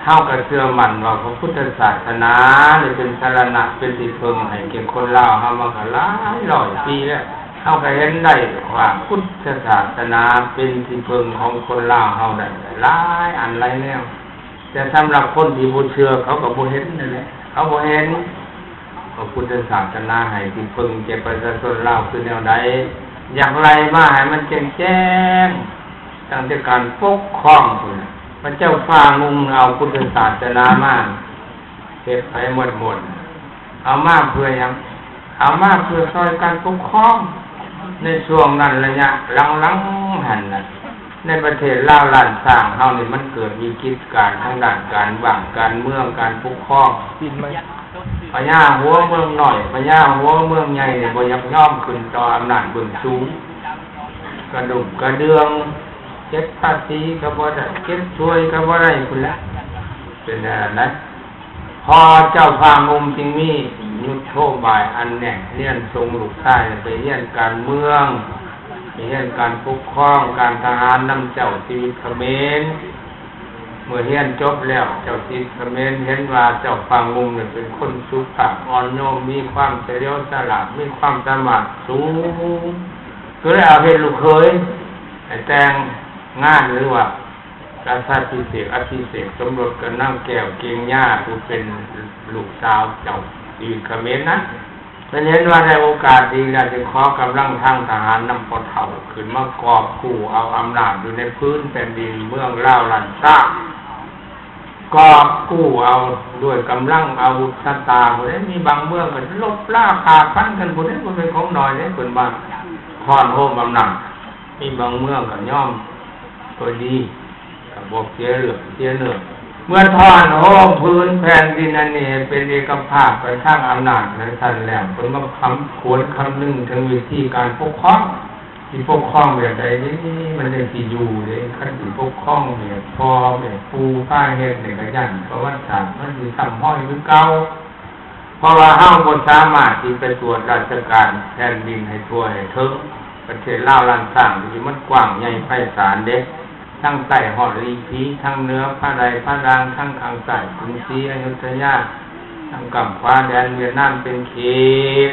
ເຮົາກໍເຊື່ອໝັ້ນວ່າພະພຸດທະສາສະໜານີ້ເປັນສະລະນະ ເປັນທີ່ເພິ່ງໃຫ້ແກ່ຄົນລາວເຮົາມາກໍຫຼາຍຮ້ອຍປີແລ້ວ. ເຮົາກໍເຫັນໄດ້ວ່າພຸດທະສາສະໜາເປັນທີ່ເພິ່ງຂອງຄົນລາວເຮົາໄດ້ຫຼາຍອັນຫຼາຍແນວ, ແຕ່ສຳລັບຄົນທີ່ບໍ່ເຊື່ອ ເຂົາກໍບໍ່ເຫັນນັ້ນແຫຼະ ເຂົາບໍ່ເຫັນວ່າພຸດທະສາສະໜາໃຫ້ທີ່ເພິ່ງແກ່ປະຊາຊົນລາວຄືແນວໃດ. ຢາກໄລ່ມາໃຫ້ມັນແຈ້ງໆ ຕັ້ງແຕ່ການປົກຄອງພຸ້ນນະ ພະເຈົ້າຟ້າງຸ່ມເອົາພຸດທະສາສະໜາມາ ເຮັດໄປໝົດໆ ເອົາມາເພື່ອຫຍັງ? ເອົາມາເພື່ອຊ່ອຍການປົກຄອງ. ໃນຊ່ວງນັ້ນ ໄລຍະຫຼັງໆຫັ້ນນະ ໃນປະເທດລາວລ້ານຊ້າງເຮົານີ້ ມັນເກີດວິກິດການທາງດ້ານການບ້ານການເມືອງ ການປົກຄອງ. ພະຍາຫົວເມືອງນ້ອຍ ພະຍາຫົວເມືອງໃຫຍ່ນີ້ ບໍ່ຢາກຍອມຂຶ້ນຕໍ່ອຳນາດເບື້ອງສູງ, ກະດຸ່ມກະເດືອງ ເກັບພາສີກໍບໍ່ໄດ້ ເກັບສວຍກໍບໍ່ໄດ້ພຸ້ນແຫຼະ ເປັນແນວນັ້ນນະ. ພໍເຈົ້າຟ້າງຸ່ມຈຶ່ງມີຍຸດໂທບາຍອັນແໜ້ນ ຮຽນສົ່ງລູກຊາຍໄປຮຽນການເມືອງ ໄປຮຽນການປົກຄອງ ການທະຫານນຳເຈົ້າຊີວິດຂະເໝນ. ເມື່ອຮຽນຈົບແລ້ວ ເຈົ້າຊີວິດຂະເໝນເຫັນວ່າເຈົ້າຟ້າງຸ່ມນີ້ເປັນຄົນສຸພາບອ່ອນໂຍມ ມີຄວາມສະຫຼຽວສະຫຼາດ ມີຄວາມສາມາດສູງ ກໍເລີຍເອົາເຮັດລູກເຂີຍ ໃຫ້ແຕ່ງງານ ຫຼືວ່າ ກາຊາພິເສກ ອະພິເສກສົມລົດກັບນາງແກ້ວ ເກັງຍາ ຜູ້ເປັນລູກສາວເຈົ້າຊີວິດຂະເໝນນັ້ນ. ເພິ່ນເຫັນວ່າໄດ້ໂອກາດດີແລ້ວ ຈຶ່ງຂໍກຳລັງທາງທະຫານນຳພໍ່ເຖົ້າຂຶ້ນມາກອບກູ້ເອົາອຳນາດຢູ່ໃນພື້ນແຜ່ນດິນເມືອງລາວລ້ານຊ້າງ ກອບກູ້ເອົາດ້ວຍກຳລັງອາວຸດສັດຕາ. ຜູ້ໃດມີບາງເມືອງກໍລົບລາຂ້າຟັນກັນ ຜູ້ໃດບໍ່ແມ່ນຂອງໜ້ອຍເດ້ ເພິ່ນມາທ້ອນໂຮມອຳນາດ. ມີບາງເມືອງກໍຍອມໂດຍດີ ກໍບໍ່ເສຍເລືອດເສຍເນື້ອ. ເມື່ອທ້ອນໂຮມພື້ນແຜ່ນດິນອັນນີ້ໃຫ້ເປັນເອກະພາບໄປທາງອຳນາດແນວຊັ້ນແລ້ວ ເພິ່ນມາຄຳຄວນຄຳນຶງເຖິງວິທີການປົກຄອງ ຊິປົກຄອງແບບໃດເດ ມັນຈັ່ງຊິຢູ່ເດ. ຄັນຊິປົກຄອງແບບພໍ່ແບບປູ່ພາເຮັດນີ້ ກໍຢ້ານປະຫວັດສາດມັນຊິຊ້ຳຮອຍຄືເກົ່າ. ເພາະວ່າເຮົາບໍ່ສາມາດທີ່ໄປກວດລາຊະການແຜ່ນດິນໃຫ້ທົ່ວໃຫ້ເຖິງ. ປະເທດລາວລ້ານຊ້າງນີ້ມັນກວ້າງໃຫຍ່ໄພສານເດ້, ທາງໃຕ້ຮອດລີພີ, ທາງເໜືອພະໄດພະດາງ, ທາງຂ້າງຊ້າຍກຸງສີອະຍຸດທະຍາ, ທາງກ້ຳຂວາແດນຫວຽດນາມເປັນເຂດ.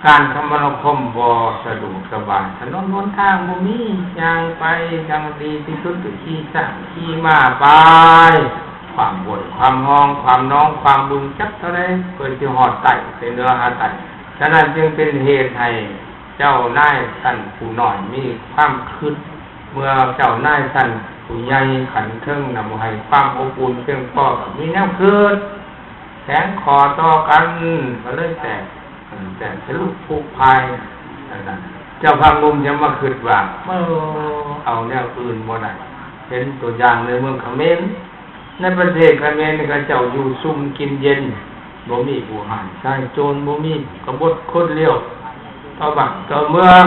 ການຄະມະນາຄົມບໍ່ສະດວກສະບາຍ, ຖະໜົນຫົນທາງບໍ່ມີ, ຍ່າງໄປຢ່າງດີທີ່ສຸດກໍຂີ່ຊ້າງຂີ່ມ້າໄປ, ຂ້າມຫ້ວຍຂ້າມຮ່ອງ ຂ້າມໜອງຂ້າມບຶງຈັກເທົ່າໃດ ເພື່ອຊິຮອດໃຕ້ ໄປເໜືອຫາໃຕ້. ສະນັ້ນຈຶ່ງເປັນເຫດໃຫ້ເຈົ້ານາຍຊັ້ນຜູ້ນ້ອຍມີຄວາມຄຶດ, ເມື່ອເຈົ້ານາຍຊັ້ນຜູ້ໃຫຍ່ຂັ້ນເທິງນຳໃຫ້ຄວາມອົບອຸ່ນພຽງພໍ ກໍມີແນວຄຶດແຂງຂໍ້ຕໍ່ກັນ ກໍເລີຍແຕກ ແຕກທະລຸຜຸພັງ. ເຈົ້າພະໜຸ່ມຍັງມາຄຶດວ່າ ເອີ ເອົາແນວອື່ນບໍ່ໄດ້. ເຫັນຕົວຢ່າງໃນເມືອງຂະເໝນ, ໃນປະເທດຂະເໝນນີ້ ເຂົາເຈົ້າຢູ່ຊຸ່ມກິນເຢັນ, ບໍ່ມີຜູ້ຮ້າຍຊາຍໂຈນ, ບໍ່ມີກະບົດຄົນລຽວຕໍ່ບ້ານຕໍ່ເມືອງ,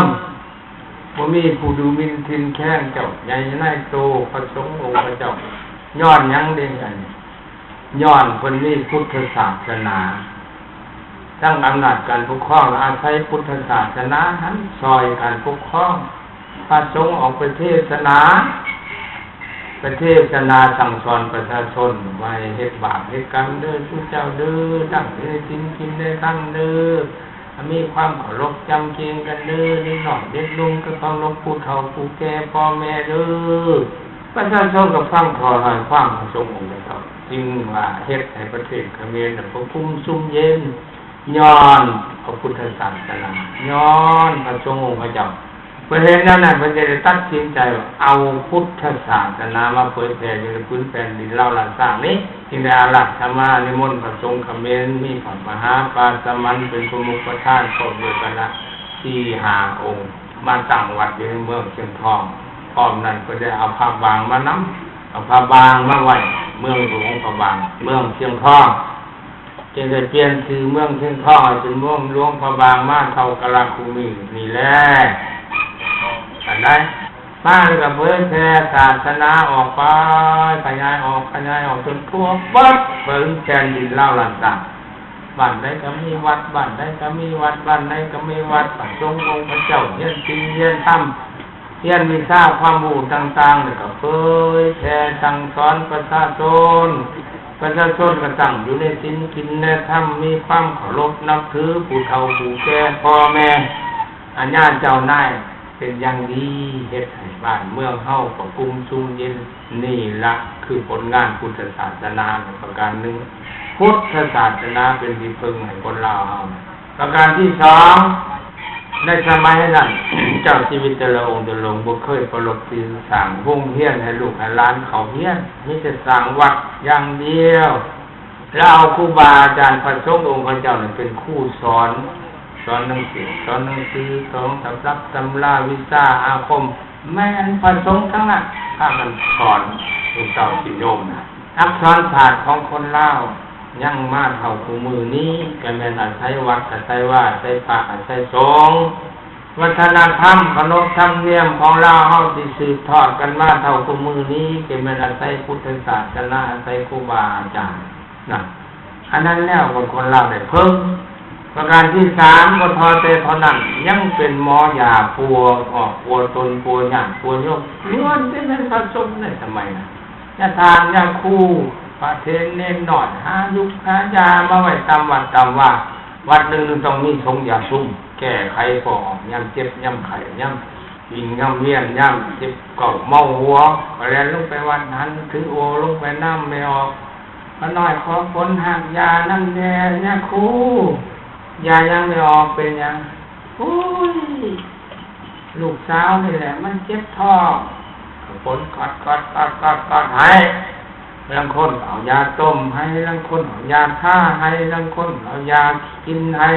ບໍ່ມີຜູ້ດູໝິ່ນຖິ້ມແຄງເຈົ້າໃຫຍ່ນາຍໂຕ ພະສົງອົງຂະເຈົ້າ. ຍ້ອນຫຍັງເດ? ອັນນີ້ ຍ້ອນເພິ່ນມີພຸດທະສາສະໜາ. ທັງອຳນາດການປົກຄອງ ອາໄສພຸດທະສາສະໜາຫັ້ນຊ່ອຍການປົກຄອງ. ພະສົງອອກໄປເທສະໜາ, ໄປເທສະໜາສັ່ງສອນປະຊາຊົນວ່າ ໃຫ້ເຮັດບາບເຮັດກຳເດີ ສູ່ເຈົ້າເດີ, ຕັ້ງໃຈໃນສິນກິນໃນທຳເດີ, ໃຫ້ມີຄວາມເຄົາລົບຈຳເກງກັນເດີ, ເດັກນ້ອຍເດັກໜຸ່ມກໍເຄົາລົບຜູ້ເຖົ້າຜູ້ແກ່ພໍ່ແມ່ເດີ. ປະຊາຊົນກໍຟັງຂໍໃຫ້ຟັງພະສົງອົງຂະເຈົ້າ, ຈຶ່ງວ່າເຮັດໃຫ້ປະເທດຂະເໝນນະ ປະກຸມຊຸ່ມເຢັນ ຍ້ອນພະພຸດທະສາສະໜາ, ຍ້ອນພະສົງອົງຂະເຈົ້າ. ເພິ່ນເຫັນແນວນັ້ນ ເພິ່ນຈຶ່ງໄດ້ຕັດສິນໃຈວ່າ ເອົາພຸດທະສາສະໜາມາເຜີຍແຜ່ຢູ່ໃນພື້ນແຜ່ນດິນລາວລ້ານຊ້າງນີ້, ຈຶ່ງໄດ້ອາລາດສະມານິມົນພະສົງຂະເໝນ, ມີພະມະຫາປາສະໝັນເປັນປະມຸກປະທານ ພ້ອມດ້ວຍຄະນະສີ່ຫ້າອົງ ມາຕັ້ງວັດຢູ່ໃນເມືອງຊຽງທອງ. ພ້ອມນັ້ນເພິ່ນໄດ້ເອົາພະບາງມານຳ, ເອົາພະບາງມາໄວ້ເມືອງຫຼວງພະບາງ ເມືອງຊຽງທອງ. ຈຶ່ງໄດ້ປ່ຽນຊື່ເມືອງຊຽງທອງໃຫ້ເປັນເມືອງຫຼວງພະບາງມາເທົ່າກັບລາຄູມື້ນີ້ແຫຼະ. ອັນໃດ ມາແລ້ວກໍເຜີຍແຜ່ສາສະໜາອອກໄປ, ຂະຫຍາຍອອກ, ຂະຫຍາຍອອກຈົນທົ່ວເບິດເຖິງແຜ່ນດິນລາວລ້ານຊ້າງ. ບ້ານໃດກໍມີວັດ, ບ້ານໃດກໍມີວັດ, ບ້ານໃດກໍມີວັດ. ພະສົງອົງຂະເຈົ້າຮຽນສິນຮຽນທຳ, ຮຽນວິຊາຄວາມຮູ້ຕ່າງໆ ແລ້ວກໍເຜີຍແຜ່ສັ່ງສອນປະຊາຊົນ. ປະຊາຊົນກໍຕັ້ງຢູ່ໃນສິນກິນໃນທຳ, ມີຄວາມເຄົາລົບນັບຖືຜູ້ເຖົ້າຜູ້ແກ່, ພໍ່ແມ່, ອາຍາເຈົ້ານາຍເປັນຢ່າງດີ, ເຮັດໃຫ້ບ້ານເມືອງເຮົາປະກຸມຊຸ່ມເຢັນ. ນີ້ລະຄືຜົນງານພຸດທະສາສະໜາປະການໜຶ່ງ. ພຸດທະສາສະໜາເປັນທີ່ເພິ່ງໃຫ້ຄົນລາວເຮົາ. ປະການທີສອງ, ໃນສະໄໝນັ້ນ ເຈົ້າຊີວິດແຕ່ລະອົງແຕ່ລະອົງບໍ່ເຄີຍປະລົບທີ່ສ້າງໂຮງຮຽນໃຫ້ລູກໃຫ້ຫຼານເຂົ້າຮຽນ, ມີແຕ່ສ້າງວັດຢ່າງດຽວ ແລ້ວເອົາຄູບາອາຈານພະສົງອົງຂະເຈົ້ານັ້ນເປັນຄູສອນ, ສອນໜັງສື, ສອນໜັງສື, ສອນຕຳລັບຕຳລາ, ວິຊາອາຄົມ, ແມ່ນພະສົງທັງນັ້ນພາກັນສອນ ພວກເຈົ້າຊິໂຍມນະ. ອັກສອນສາດຂອງຄົນລາວຍັງມາເທົ່າຄູ່ມື້ນີ້ ກໍແມ່ນອາໄສວັດ, ອາໄສວາ, ອາໄສພະ, ອາໄສສົງ. ວັດທະນະທຳ, ຂະໜົບທຳນຽມຂອງລາວເຮົາທີ່ສືບທອດກັນມາເທົ່າຄູ່ມື້ນີ້ ກໍແມ່ນອາໄສພຸດທະສາສະໜາ, ອາໄສຄູບາອາຈານ. ນັ້ນ ອັນນັ້ນແລ້ວຄົນລາວໄດ້ເພິ່ງ. ປະການທີສາມ ບໍ່ທໍ້ແຕ່ເທົ່ານັ້ນ, ຍັງເປັນໝໍຢາປົວອອກ, ປົວຕົນ, ປົວຍາດ, ປົວໂຍມ, ລ້ວນແຕ່ແມ່ນພະສົງໃນສະໄໝນັ້ນ. ຍາທ່ານ, ຍາຄູ, ພະເຖນເນນນ້ອຍ, ຫາຍຸກຫາຢາມາໄວ້ຕາມວັດຕາມວາ. ວັດໜຶ່ງຕ້ອງມີສົງຢາຊຸມ, ແກ້ໄຂພໍອອກຍາມເຈັບ, ຍາມໄຂ້, ຍາມວິງ, ຍາມວຽນ, ຍາມເຈັບເກົ້າເມົາຫົວ, ກໍແລ່ນລົງໄປວັດຫັ້ນ, ຖືໂອລົງໄປນຳແມ່ອອກ. ຂ້ານ້ອຍຂໍຝົນຮາກຢານຳແດ່ຍາຄູ. ຢາຫຍັງແມ່ອອກ, ເປັນຫຍັງ? ໂອ້ຍ ລູກສາວນີ້ແຫຼະມັນເຈັບທ້ອງ. ຝົນກອດໆໆໆໃຫ້. ລາງຄົນເອົາຢາຕົ້ມໃຫ້, ລາງຄົນເອົາຢາທາໃຫ້, ລາງຄົນເອົາຢາກິນໃຫ້.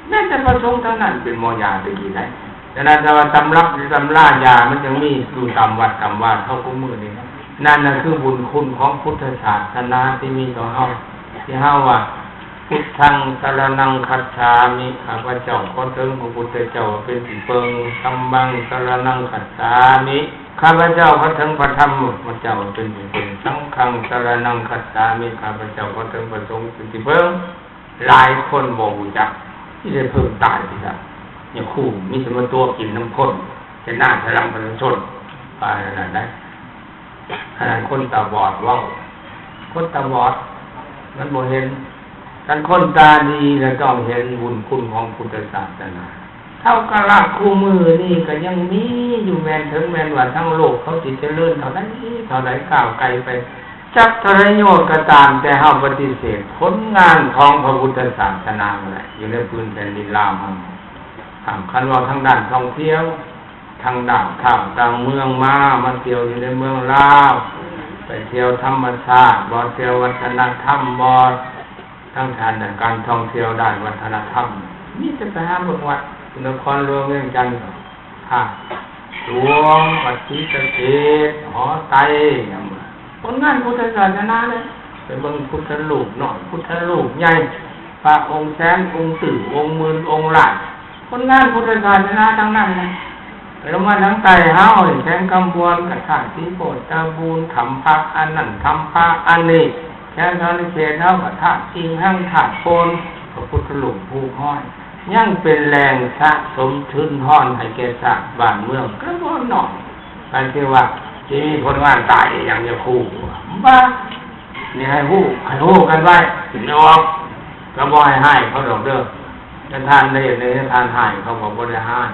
ແມ່ນແຕ່ພະສົງເທົ່ານັ້ນເປັນໝໍຢາແຕ່ກີ້ໃດ໋. ສະນັ້ນ ແຕ່ວ່າຕຳລັບຕຳລາຢາມັນຍັງມີຢູ່ຕາມວັດຕາມວາເທົ່າທຸກມື້ນີ້ນະ. ນັ້ນນະຄືບຸນຄຸນຂອງພຸດທະສາສະໜາທີ່ມີຕໍ່ເຮົາ, ທີ່ເຮົາວ່າ ພຸດທັງສະລະນັງຄັດສາມິ, ຂ້າພະເຈົ້າຂໍເຖິງພະພຸດທະເຈົ້າເປັນທີ່ເພິ່ງ, ທຳມັງສະລະນັງຄັດສາມິ, ຂ້າພະເຈົ້າຂໍເຖິງພະທຳພະເຈົ້າເປັນທີ່ເພິ່ງ, ສັງຄັງສະລະນັງຄັດສາມິ, ຂ້າພະເຈົ້າຂໍເຖິງພະສົງເປັນທີ່ເພິ່ງ. ຫຼາຍຄົນບໍ່ຮູ້ຈັກ ຊິໄດ້ເພິ່ງຕາຍຊິຊະ. ຍາຄູມີແຕ່ມາຕົວະກິນນຳຄົນ, ເຮັດໜ້າສະຫຼັງປະຊາຊົນ, ປານນັ້ນໄດ໋. ອັນນັ້ນຄົນຕາບອດເວົ້າ, ຄົນຕາບອດມັນບໍ່ເຫັນ. ຄັນຄົນຕາດີລະຕ້ອງເຫັນບຸນຄຸນຂອງພຸດທະສາສະໜາ. ເທົ່າກາລະຄູ່ມື້ນີ້ກໍຍັງມີຢູ່, ແມ່ນເຖິງແມ່ນວ່າທັງໂລກເຂົາຊິຈະເລີນເທົ່າໃດເທົ່າໃດ, ກ້າວໄກໄປ ຈັກເທົ່າໃດໂຍດກໍຕາມ, ແຕ່ເຮົາປະຕິເສດຜົນງານຂອງພະພຸດທະສາສະໜາບໍ່ໄດ້ ຢູ່ໃນພື້ນແຜ່ນດິນລາວເຮົາ. ຖ້າຄັນເວົ້າທາງດ້ານທ່ອງທ່ຽວ, ທາງດ້ານທ່າງຕ່າງເມືອງມາ, ມາທ່ຽວຢູ່ໃນເມືອງລາວ, ໄປທ່ຽວທຳມະຊາດບໍ, ທ່ຽວວັດທະນະທຳບໍ, ທາງດ້ານການທ່ອງທ່ຽວດ້ານວັດທະນະທຳ, ມີແຕ່ໄປຫາເບິ່ງວັດນະຄອນຫຼວງວຽງຈັນ, ພະຫຼວງ ວັດສີສະເກດ, ຫໍໄຕ, ຫຍັງ. ຜົນງານພຸດທະສາສະໜາເດ້, ໄປເບິ່ງພຸດທະຮູບນ້ອຍ, ພຸດທະຮູບໃຫຍ່, ພະອົງແສນ, ອົງຕື້, ອົງໝື່ນ, ອົງລ້ານ, ຜົນງານພຸດທະສາສະໜາທັງນັ້ນນະ. ແລ້ວມາທາງໃຕ້ເຮົານີ້, ແຂວງຄຳມ່ວນກໍທາດສີໂຄດຕະບູນ, ຖ້ຳພະອັນນັ້ນ, ຖ້ຳພະອັນນີ້, ແຂວງສະຫວັນນະເຂດເຮົາກໍທາດອີງຮັງ, ທາດໂພນ, ພະພຸດທະຮູບພູຄອຍ. ຍັງເປັນແຫຼ່ງສະສົມທຶນຮອນໃຫ້ແກ່ຊາດບ້ານເມືອງກໍບໍ່ນ້ອຍ. ປານທີ່ວ່າຊິມີຜົນງານຕາຍອີ່ຫຍັງຢູ່ຄູ, ບ້າ, ນີ້ໃຫ້ຮູ້, ໃຫ້ຮູ້ກັນໄວ້, ຊິອອກ, ກໍບໍ່ໃຫ້ຮ້າຍເຂົາດອກເດີ້. ແຕ່ທ່ານໄດ້ເຮັດໃນທ່ານຮ້າຍ, ເຂົາກໍບໍ່ໄດ້ຮ້າຍ.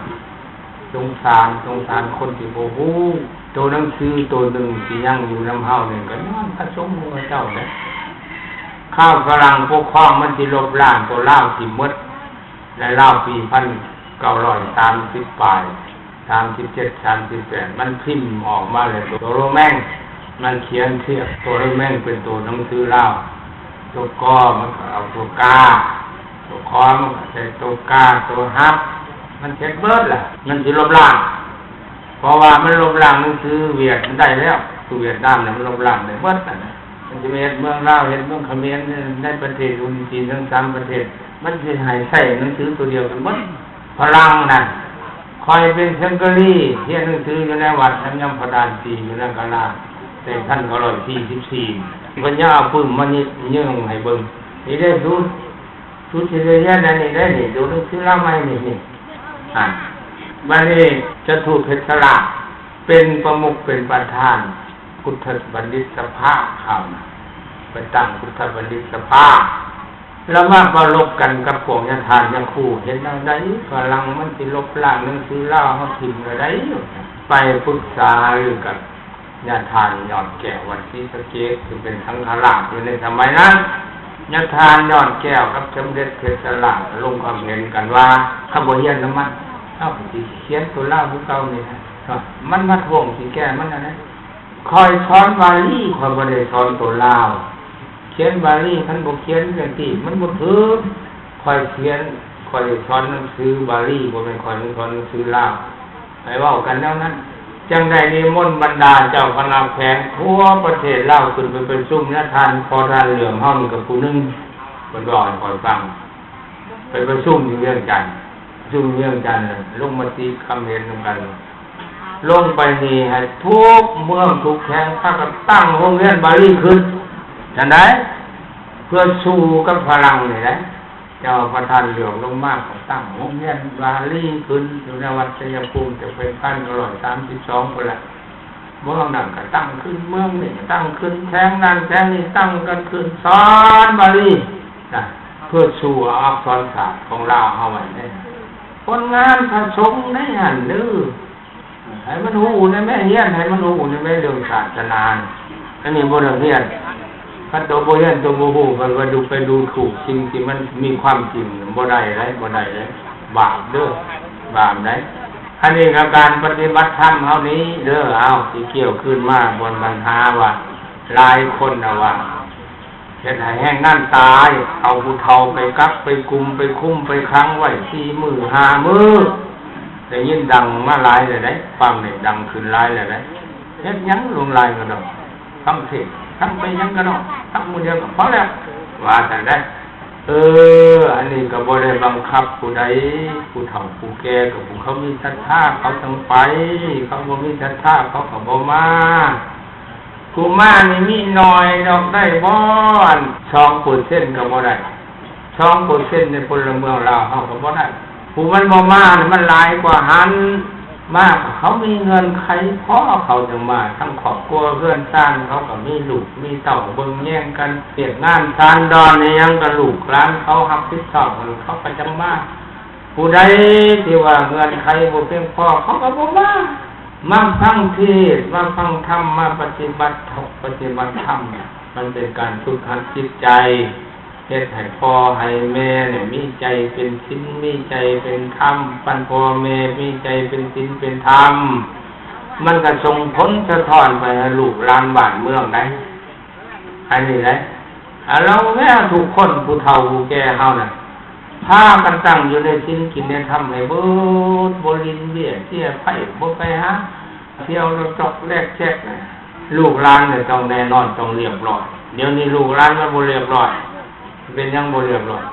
ສົງສານ, ສົງສານຄົນທີ່ບໍ່ຮູ້. ໂຕໜັງສືໂຕໜຶ່ງທີ່ຍັງຢູ່ນຳເຮົານີ້ ກໍຍ້ອນພະສົງຂອງເຂົາເຈົ້າແຫຼະ. ຄາວຝຣັ່ງປົກຄອງມັນຊິລົບລ້າງຕົວລາວຖິ້ມໝົດ. ໃນລາວປີພັນເກົ້າຮ້ອຍສາມສິບປາຍ, ສາມສິບເຈັດ ສາມສິບແປດ ມັນພິມອອກມາແລ້ວ ຕົວໂຣແມນ, ມັນຂຽນທຽບຕົວໂຣແມນເປັນຕົວໜັງສືລາວ. ຕົວກໍມັນກໍເອົາຕົວກາ, ຕົວຂໍມັນກໍໃສ່ຕົວກາ, ຕົວຮັບ, ມັນເຮັດເບິດລະ, ມັນຊິລົບລ້າງ. ເພາະວ່າມັນລົບລ້າງໜັງສືຫວຽດໄດ້ແລ້ວ, ຄືຫວຽດນາມນະ ມັນລົບລ້າງໄດ້ເບິດນັ້ນນະ. ມັນຊິມາເຮັດເມືອງລາວ, ເຮັດເມືອງຂະເໝນ, ໃນປະເທດຫຸ່ນຈີນທັງສາມປະເທດ, ມັນຊິໃຫ້ໃຊ້ໜັງສືຕົວດຽວກັນໝົດ. ຝຣັ່ງນັ້ນ, ຂ້ອຍເປັນເສັງກະລີ, ຮຽນໜັງສືຢູ່ໃນວັດນ້ຳຍຳພະດານສີ່ ຢູ່ໃນກາລາ, ແຕ່ພັນເກົ້າຮ້ອຍສີ່ສິບສີ່ ເພິ່ນຍັງເອົາປຶ້ມມາຍິງໃຫ້ເບິ່ງ, ນີ້ເດ້ ສູ ສູຊິໄດ້ຮຽນອັນນີ້ໄດ້ນີ້, ໂຕໜັງສືລາວໃໝ່ນີ້, ນີ້. ອ່າ ບັດນີ້ຈະທູດເພັດສະລາດ ເປັນປະມຸກ ເປັນປະທານພຸດທະບັນດິດສະພາ, ເຮົານະໄປຕັ້ງພຸດທະບັນດິດສະພາ, ລະມາປະລົບກັນກັບພວກຍາທ່ານຍາຄູ, ເຮັດແນວໃດຝຣັ່ງມັນຊິລົບລ້າງໜັງສືລາວເຮົາຖິ້ມແນວໃດ. ໄປປຶກສາຫາລືກັບຍາທ່ານຍອດແກ້ວ ວັດສີສະເກດ ຊຶ່ງເປັນສັງຄະລາດຢູ່ໃນສະໄໝນັ້ນ. ຍາທ່ານຍອດແກ້ວກັບສົມເດັດເພັດສະລາດລົງຄວາມເຫັນກັນວ່າ ຖ້າບໍ່ຮຽນນຳມັນ, ເຮົາກໍຊິຂຽນຕົວລາວຄືເກົ່ານີ້ແຫຼະ. ມັນມາທວງຊິແກ້ມັນຫັ້ນນະ. ຂ້ອຍສອນບາລີ, ຂ້ອຍບໍ່ໄດ້ສອນຕົວລາວ. ຂຽນບາລີ, ຄັນບໍ່ຂຽນຈັ່ງຊີ້ມັນບໍ່ຖືກ. ຂ້ອຍຂຽນ, ຂ້ອຍສອນໜັງສືບາລີ, ບໍ່ແມ່ນຂ້ອຍສອນໜັງສືລາວ. ໃຫ້ເວົ້າກັນແນວນັ້ນ. ຈັ່ງໄດ້ນິມົນບັນດາເຈົ້າຄະນະແຂວງທົ່ວປະເທດລາວ ຂຶ້ນໄປປະຊຸມນະ. ທ່ານ ພໍ່ທ່ານເຫຼືອມເຮົານີ້ກໍຜູ້ໜຶ່ງ, ເພິ່ນເວົ້າໃຫ້ຂ້ອຍຟັງ. ໄປປະຊຸມຢູ່ວຽງຈັນ, ປະຊຸມຢູ່ວຽງຈັນ, ລົງມະຕິຄຳເຫັນນຳກັນ. ລົງໄປນີ້ໃຫ້ທຸກເມືອງທຸກແຂວງພາກັນຕັ້ງໂຮງຮຽນບາລີຂຶ້ນ. ຈັ່ງໃດ? ເພື່ອສູ້ກັບຝຣັ່ງນີ້ແຫຼະ. ເຈົ້າປະທານເຫຼືອມລົງມາກໍຕັ້ງໂຮງຮຽນບາລີຂຶ້ນຢູ່ໃນວັດໄຊຍະພູມ ແຕ່ເປັນພັນເກົ້າຮ້ອຍສາມສິບສອງພຸ້ນລະ. ເມືອງນັ້ນກໍຕັ້ງຂຶ້ນ, ເມືອງນີ້ກໍຕັ້ງຂຶ້ນ, ແຂວງນັ້ນແຂວງນີ້ຕັ້ງກັນຂຶ້ນ ສອນບາລີນະ ເພື່ອສູ້ເອົາອັກສອນສາດຂອງລາວເຮົາໄວ້ເດ້. ຜົນງານພະສົງໃນຫັ້ນເດີ. ໃຫ້ມັນຮູ້ແດ່ແມ້, ຮຽນໃຫ້ມັນຮູ້ແດ່ແມ້ເລື່ອງສາສະໜາ. ອັນນີ້ບໍ່ໄດ້ຮຽນ. ຄັນໂຕບໍ່ຮຽນ, ໂຕບໍ່ຮູ້, ໄປ ໄປດູ ໄປດູຖືກສິ່ງທີ່ມັນມີຄວາມຈິງ, ບໍ່ໄດ້ເດ້, ບໍ່ໄດ້ເດ້. ບາບເດີ, ບາບໃດ໋. ອັນນີ້ກໍການປະຕິບັດທຳເຮົານີ້ເດີ. ເອົາ ຊິກ່ຽວຄືນມາບ່ອນບັນຫາວ່າ ຫຼາຍຄົນນະວ່າ ເຮັດໃຫ້ແຮງງານຕາຍ, ເອົາຜູ້ເຖົ້າໄປກັກ, ໄປກຸມ, ໄປຄຸມ, ໄປຂັງໄວ້ສີ່ມື້ຫ້າມື້. ໄດ້ຍິນດັງມາຫຼາຍແລ້ວເດ້, ຟັງນີ້ດັງຂຶ້ນຫຼາຍແລ້ວເດ້. ເຮັດຫຍັງຫຼວງຫຼາຍກະດອກ, ຟັງເທດ, ຟັງໄປຫຍັງກະດອກ, ຟັງມື້ດຽວກະພໍແລ້ວ, ວ່າຊັ້ນເດ້. ເອີ ອັນນີ້ກະບໍ່ໄດ້ບັງຄັບຜູ້ໃດ, ຜູ້ເຖົ້າຜູ້ແກ່ກະຜູ້ເຂົາມີສັດທາເຂົາຈັ່ງໄປ, ເຂົາບໍ່ມີສັດທາເຂົາກະບໍ່ມາ. ຜູ້ມານີ້ມີໜ້ອຍດອກ, ໄດ້ບໍ່ ອັນສອງເປີເຊັນກະບໍ່ໄດ້, ສອງເປີເຊັນໃນພົນລະເມືອງລາວເຮົາກະບໍ່ໄດ້. ຜູ້ມັນບໍ່ມານີ້ມັນຫຼາຍກວ່າຫັ້ນ, ມາເຂົາມີເງື່ອນໄຂພໍເຂົາຈັ່ງມາ, ທັງຄອບຄົວເຮືອນຊານເຂົາກະມີລູກມີເຕົ້າເບິ່ງແຍງກັນ, ວຽກງານຊານດອນອີ່ຫຍັງກະລູກຫຼານເຂົາຮັບຜິດຊອບ, ເຂົາກະຈັ່ງມາ. ຜູ້ໃດທີ່ວ່າເງື່ອນໄຂບໍ່ພຽງພໍ ເຂົາກະບໍ່ມາ. ມາຟັງເທດ ມາຟັງທຳ ມາປະຕິບັດທຸກ ປະຕິບັດທຳ ມັນເປັນການຝຶກຫັດຈິດໃຈ ເຮັດໃຫ້ພໍ່ໃຫ້ແມ່ນີ້ມີໃຈເປັນສິນ ມີໃຈເປັນທຳ ຄັນພໍ່ແມ່ມີໃຈເປັນສິນເປັນທຳ ມັນກໍສົ່ງຜົນສະທ້ອນໄປໃຫ້ລູກຫຼານບ້ານເມືອງໄດ໋ ອັນນີ້ໄດ໋ ອາ ລາວແມ່ທຸກຄົນ ຜູ້ເຖົ້າຜູ້ແກ່ເຮົານັ້ນ ພາກັນຕັ້ງຢູ່ໃນສິນກິນໃນທຳໃຫ້ເບິດ ບໍ່ຫຼິ້ນເບ້ຍເສຍໄພ ບໍ່ໄປຫາທ່ຽວລອກຈອກແລກແຈກ ລູກຫຼານນີ້ຕ້ອງແນ່ນອນ ຕ້ອງລຽບຮ້ອຍ. ດຽວນີ້ລູກຫຼານມັນບໍ່ລຽບຮ້ອຍ ເປັນຫຍັງບໍ່ລຽບຮ້ອຍ?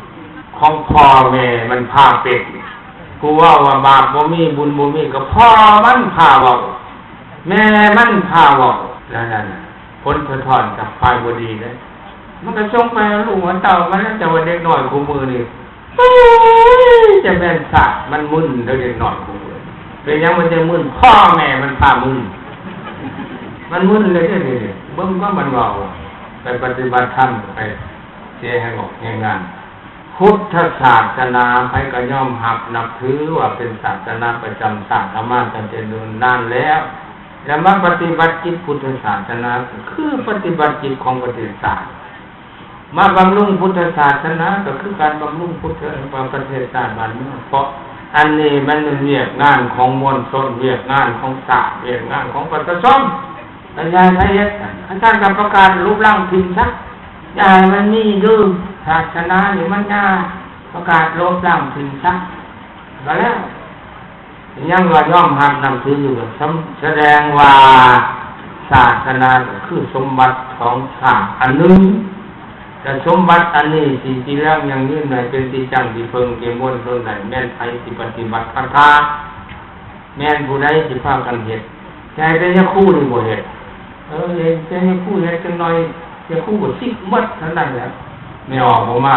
ຂອງພໍ່ແມ່ມັນພາເປັນ. ຜູ້ເວົ້າວ່າບາບບໍ່ມີ ບຸນບໍ່ມີ ກໍພໍ່ມັນພາເວົ້າ ແມ່ມັນພາເວົ້າ ແລ້ວນັ້ນ ຜົນສະທ້ອນຈາກຝ່າຍບໍ່ດີເດ້ ມັນກໍສົ່ງໄປຫາລູກຫາເຕົ້າມັນແລ້ວ. ແຕ່ວ່າເດັກນ້ອຍຄູ່ມື້ນີ້ ໂອ້ຍ ຈະແມ່ນຊາດມັນມຶນເດີ ເດັກນ້ອຍຄູ່ມື້. ເປັນຫຍັງມັນຈະມຶນ? ພໍ່ແມ່ມັນພາມຶນ ມັນມຶນເລີຍເດ້. ເບິ່ງກໍມັນເວົ້າ ໄປປະຕິບັດທຳ ໄປເສຍແຮງອອກແຮງງານ. ພຸດທະສາສະໜາ ໃຜກໍຍອມຮັບນັບຖືວ່າເປັນສາສະໜາປະຈຳຊາດເຮົາມາຕັ້ງແຕ່ດົນນານແລ້ວ ແລ້ວມາປະຕິບັດກິດພຸດທະສາສະໜາ ກໍຄືປະຕິບັດກິດຂອງປະເທດຊາດ. ມາບຳລຸງພຸດທະສາສະໜາ ກໍຄືການບຳລຸງພຸດທະ ປະເທດຊາດບ້ານເມືອງ ເພາະອັນນີ້ມັນແມ່ນວຽກງານຂອງມວນຊົນ ວຽກງານຂອງຊາດ ວຽກງານຂອງປະຊາຊົນ. ແລ້ວຢ່າໃຫ້ໃຜເຮັດ ຄັນຊັ້ນກໍປະກາດລົບລ້າງຖິ້ມຊະ ຢ່າໃຫ້ມັນມີເດີ. ສາສະໜານີ້ມັນຢ່າ ປະກາດລົບລ້າງຖິ້ມຊະ ກໍແລ້ວ. ຍັງວ່າຍອມຮັບນັບຖືຢູ່ ກໍສະ ສະແດງວ່າສາສະໜາກໍຄືສົມບັດຂອງຊາດອັນໜຶ່ງ ແລະ ສົມບັດອັນນີ້ທີ່ ທີ່ຍັງຢືນໄວ້ເປັນທີ່ຈັ້ງທີ່ເພິ່ງແກ່ມວນຊົນໄດ້ ແມ່ນໃຜທີ່ປະຕິບັດພັດທະ ແມ່ນຜູ້ໃດທີ່ພາກັນເຮັດ? ໃຫ້ແຕ່ຍາຄູນີ້ບໍ່ເຮັດ? ເອີ ເຫັນແຕ່ຍາຄູເຮັດຈັກໜ້ອຍ ຍາຄູກໍສິກໝົດເທົ່ານັ້ນແຫຼະ. ແມ່ອອກບໍ່ມາ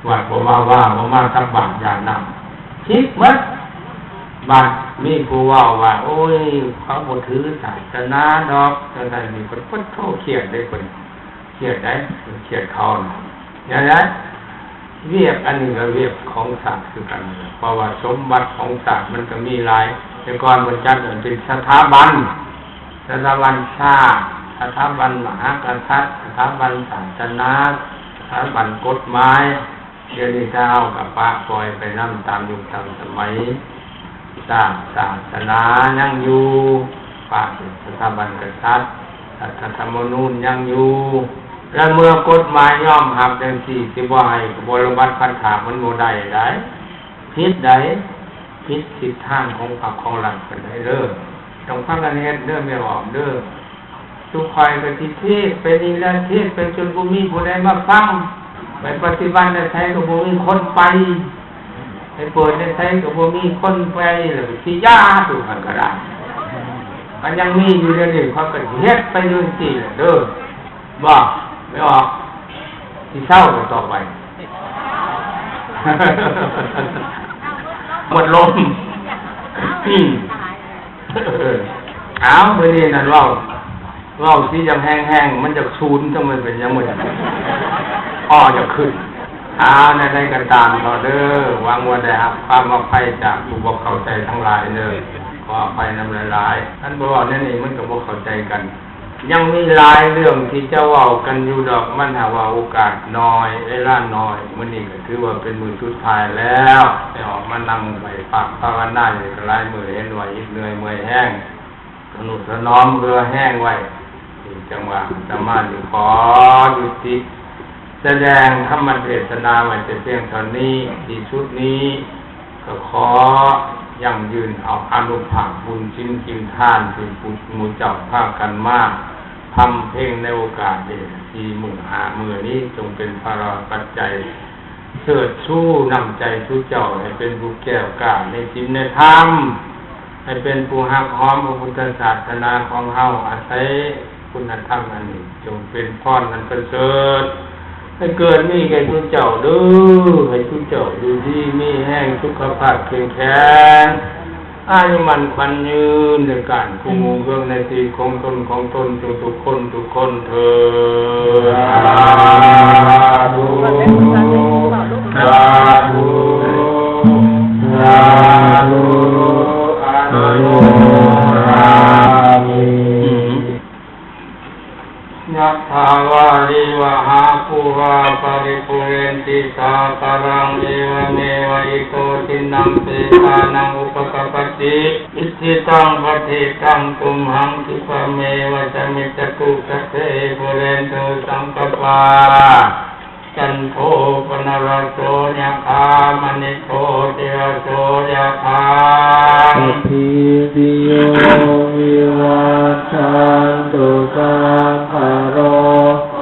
ວັດ ບໍ່ມາວາ ບໍ່ມາຕັກບາດຢາດນ້ຳ ສິກໝົດ. ບາດມີຜູ້ເວົ້າວ່າ ໂອ້ຍ ເຂົາບໍ່ຖືສາສະໜາດອກ ຈັ່ງໃດນີ້ ເພິ່ນ ເພິ່ນໂທຄຽດເດ້ ເພິ່ນ ຄຽດໃດ໋ ຄຽດເຂົານະ. ແນວໃດ ວຽກອັນນີ້ກໍວຽກຂອງຊາດຄືກັນ ເພາະວ່າສົມບັດຂອງຊາດມັນກໍມີຫຼາຍ. ແຕ່ກ່ອນເພິ່ນຈັດໃຫ້ເປັນສະຖາບັນ ສະຖາບັນຊາດ ສະຖາບັນມະຫາກະສັດ ສະຖາບັນສາສະໜາ ສະຖາບັນກົດໝາຍ. ດຽວນີ້ຊາວເຮົາກໍປະປ່ອຍໄປນຳຕາມຍຸກຕາມສະໄໝ. ຊາດສາສະໜາຍັງຢູ່ ປະສະຖາບັນກະສັດ ລັດຖະທຳມະນູນຍັງຢູ່ ແລະ ເມື່ອກົດໝາຍຍອມຮັບຈັ່ງຊີ້ ຊິບໍ່ໃຫ້ ກໍບໍ່ລະບັດພັດຖາກ ມັນບໍ່ໄດ້ໃດ໋ ຜິດໃດ໋ ຜິດທິດທາງຂອງພັກຂອງລັດໄປໄດ້ເດີ. ຕ້ອງພາກັນເຮັດເດີ ແມ່ອອກເດີ. ສຸຂ້ອຍກໍຊິເທດໄປນີ້ແຫຼະ ເທດໄປຈົນບໍ່ມີຜູ້ໃດມາຟັງ ໄປປະຕິບັດໃນໃສກໍບໍ່ມີຄົນໄປ ໄປເປີດໃນໃສກໍບໍ່ມີຄົນໄປ ແລ້ວກໍຊິຢ່າ ໂຕຫັ້ນກໍໄດ້. ມັນຍັງມີຢູ່ດຽວນີ້ ຂ້ອຍກໍເຮັດໄປຢູ່ຈັ່ງຊີ້ແຫຼະເດີ ບໍ່ ແມ່ອອກ ຊິເຊົາຕໍ່ໄປ ໝົດລົມ. ເອີ ອ້າວ ມື້ນີ້ນັ້ນເວົ້າ ເວົ້າຊິຢາກແຮງໆ ມັນຢາກສູນ ຈັ່ງມັນເປັນຫຍັງມື້ນີ້ ອໍ ຢາກຂຶ້ນ. ອ້າວ ແນວໃດກໍຕາມເຖາະເດີ ຫວັງວ່າໄດ້ຮັບຄວາມອະໄພຈາກຜູ້ບໍ່ເຂົ້າໃຈທັງຫຼາຍເດີ ຂໍອະໄພນຳຫຼາຍໆ. ຄັນບໍ່ເວົ້າແນວນີ້ ມັນກໍບໍ່ເຂົ້າໃຈກັນ. ຍັງມີຫຼາຍເລື່ອງທີ່ຈະເວົ້າກັນຢູ່ດອກ ມັນຫາກວ່າໂອກາດໜ້ອຍ ເວລາໜ້ອຍ. ມື້ນີ້ກໍຖືວ່າເປັນມື້ສຸດທ້າຍແລ້ວ ໄດ້ອອກມານັ່ງໄຫວ້ພະພາວະນາຢູ່ ກໍຫຼາຍມື້ເຫັນວ່າອິດເມື່ອຍເມື່ອຍແຮງ ທະນຸຖະໜອມເຫື່ອແຮງໄວ້. ຈັ່ງວ່າອາດຕະມາຈຶ່ງຂໍຍຸຕິສະແດງທຳມະເທດສະນາໄວ້ແຕ່ພຽງເທົ່ານີ້. ທີ່ສຸດນີ້ ກໍຂໍຢັ້ງຢືນເອົາອານຸພາບບຸນສິນກິນທານ ທີ່ໝູ່ເຈົ້າພາກັນມາບຳເພັງໃນໂອກາດນີ້ ສີ່ມື້ຫ້າມື້ນີ້ ຈົ່ງເປັນພາລະປັດໄຈເຊີດຊູນ້ຳໃຈສູ່ເຈົ້າ ໃຫ້ເປັນຜູ້ແກ້ວກ້າໃນສິນໃນທຳ, ໃຫ້ເປັນຜູ້ຮັກຫອມພະພຸດທະສາສະໜາຂອງເຮົາ. ອາໄສຄຸນນະທຳອັນນີ້ ຈົ່ງເປັນພອນອັນປະເສີດ ໃຫ້ເກີດມີແກ່ສູ່ເຈົ້າເດີ. ໃຫ້ສູ່ເຈົ້າຢູ່ດີມີແຮງ ສຸຂະພາບເຂັ້ມແຂງ ອາຍຸໝັ້ນຂວັນຍືນ ໃນການຄູ່ເມືອງໃນຊີວິດຂອງຕົນ ຂອງຕົນທຸກໆຄົນທຸກຄົນເທີດ. ສາທຸ ສາທຸ ສາທຸ ອະນຸໂມທະນາ ทาวาริวหาปูราปริปุเรนติสาคารัง เอวเมวะอิโตทินังเปตานังอุปกปปติ อิจิตังปฏิตังตุมหังคิปะเมวะสมิจจตุสัพเพปุเรนตุสังกปา จันโทปนรสโสยะถามณิโชติรสโสยะถา สัพพีติโยวิวัชชันตุ สัพพะโรโค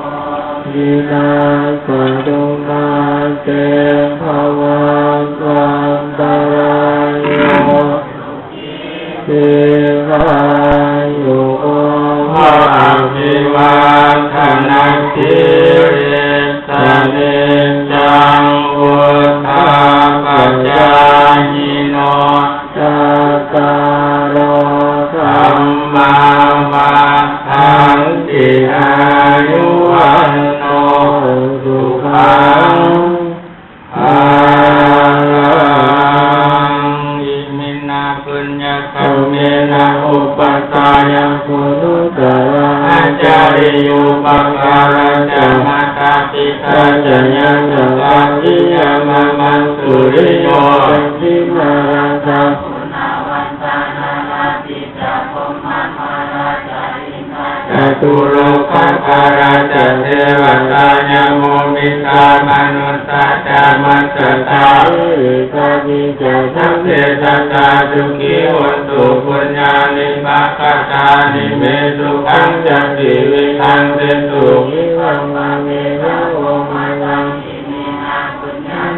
วินัสสะตุ มาเตภวัตวันตะราโย ทีฆายุโก ภะคะวะ อะภิวาทะนะสีลิสสะ นิจจังวุฑฒาปะจายิโน จัตตาโร ธัมมา วัฑฒันติ อายุ วัณโณ สุขัง พะลัง อิมินา ปุญญะกรรมเมนะ อุปัฏฐายัม ปุณุสสะระ อาจาริยูปะการะจะ มาตาปิตาจะ ญาติกา ปิยามามัง สุริโย จันทิมา ราตา จตุโลกาปาลา จะ เทวตา ยะโม มิตตา มະนุสสา จะ มัจจตา เวริตา นิจจา สัพเพ สัตตา สุขี โหนตุ ปุญญานิ ปะกะตานิ เม สุขัง จะ ติวิทัง เต สุ ขี วัง วา เม ทะ โว มา ทัง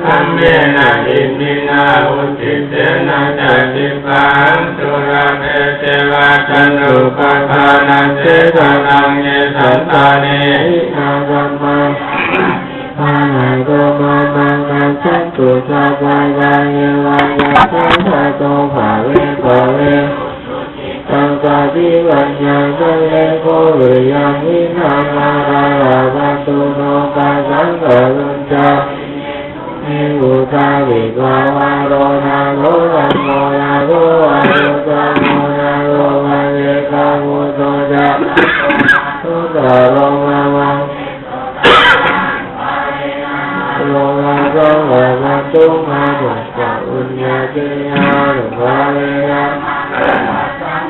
ธัมเมนะ อิมินา วุฑฒิ เตนะ จะ ทิปะหัง สุรา เม เจ วะ จันโน ปะทานะ เสทะนัง เย สันตาเน หิ นา ธัมมา ปา นะ โต มะ มัง นะ สันตุ สะ กะ ยะ เย วะ ยะ ถา ทะ โต ภะ เว ปะ เว สัง สะ ติ ปัญญา สะ เล โข วิ ริ ยัง หิ นา มา รา หะ วัน ตุ โน ภะ สัง กะ รุณ จา เม อุ ทา ริ กา วา โร นา โถ ธัม โม นา โถ วา รุ ตะ โม นา โถ ภะ เว กา มุ โต จะ โต ตะ โร ภะ วัง โล ภะ โต ภะ วัน ตุ มะ นุ สะ อุญญา เต ยะ นุ ภา เว นะ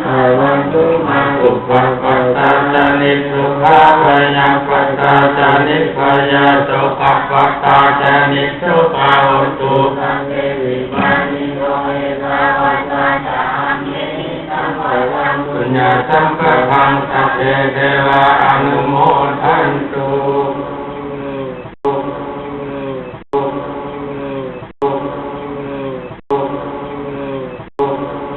ภะ วัน ตุ มะ อุปะ ปะ ตา จะ นิ สุ ขะ ภะ ยะ ปะ ตา จะ นิ ภะ ยะ โส กะ ปะ ตา จะ นิ โส กะ โห ตุ สัพ เป หิ ปา นิ โน เอ ตา วั ตา จะ หัง เม หิ สัม ปะ ทัง ปุญญา สัม ปะ ทัง สัพ เพ เท วา อະ นุ โม ทัน ตุ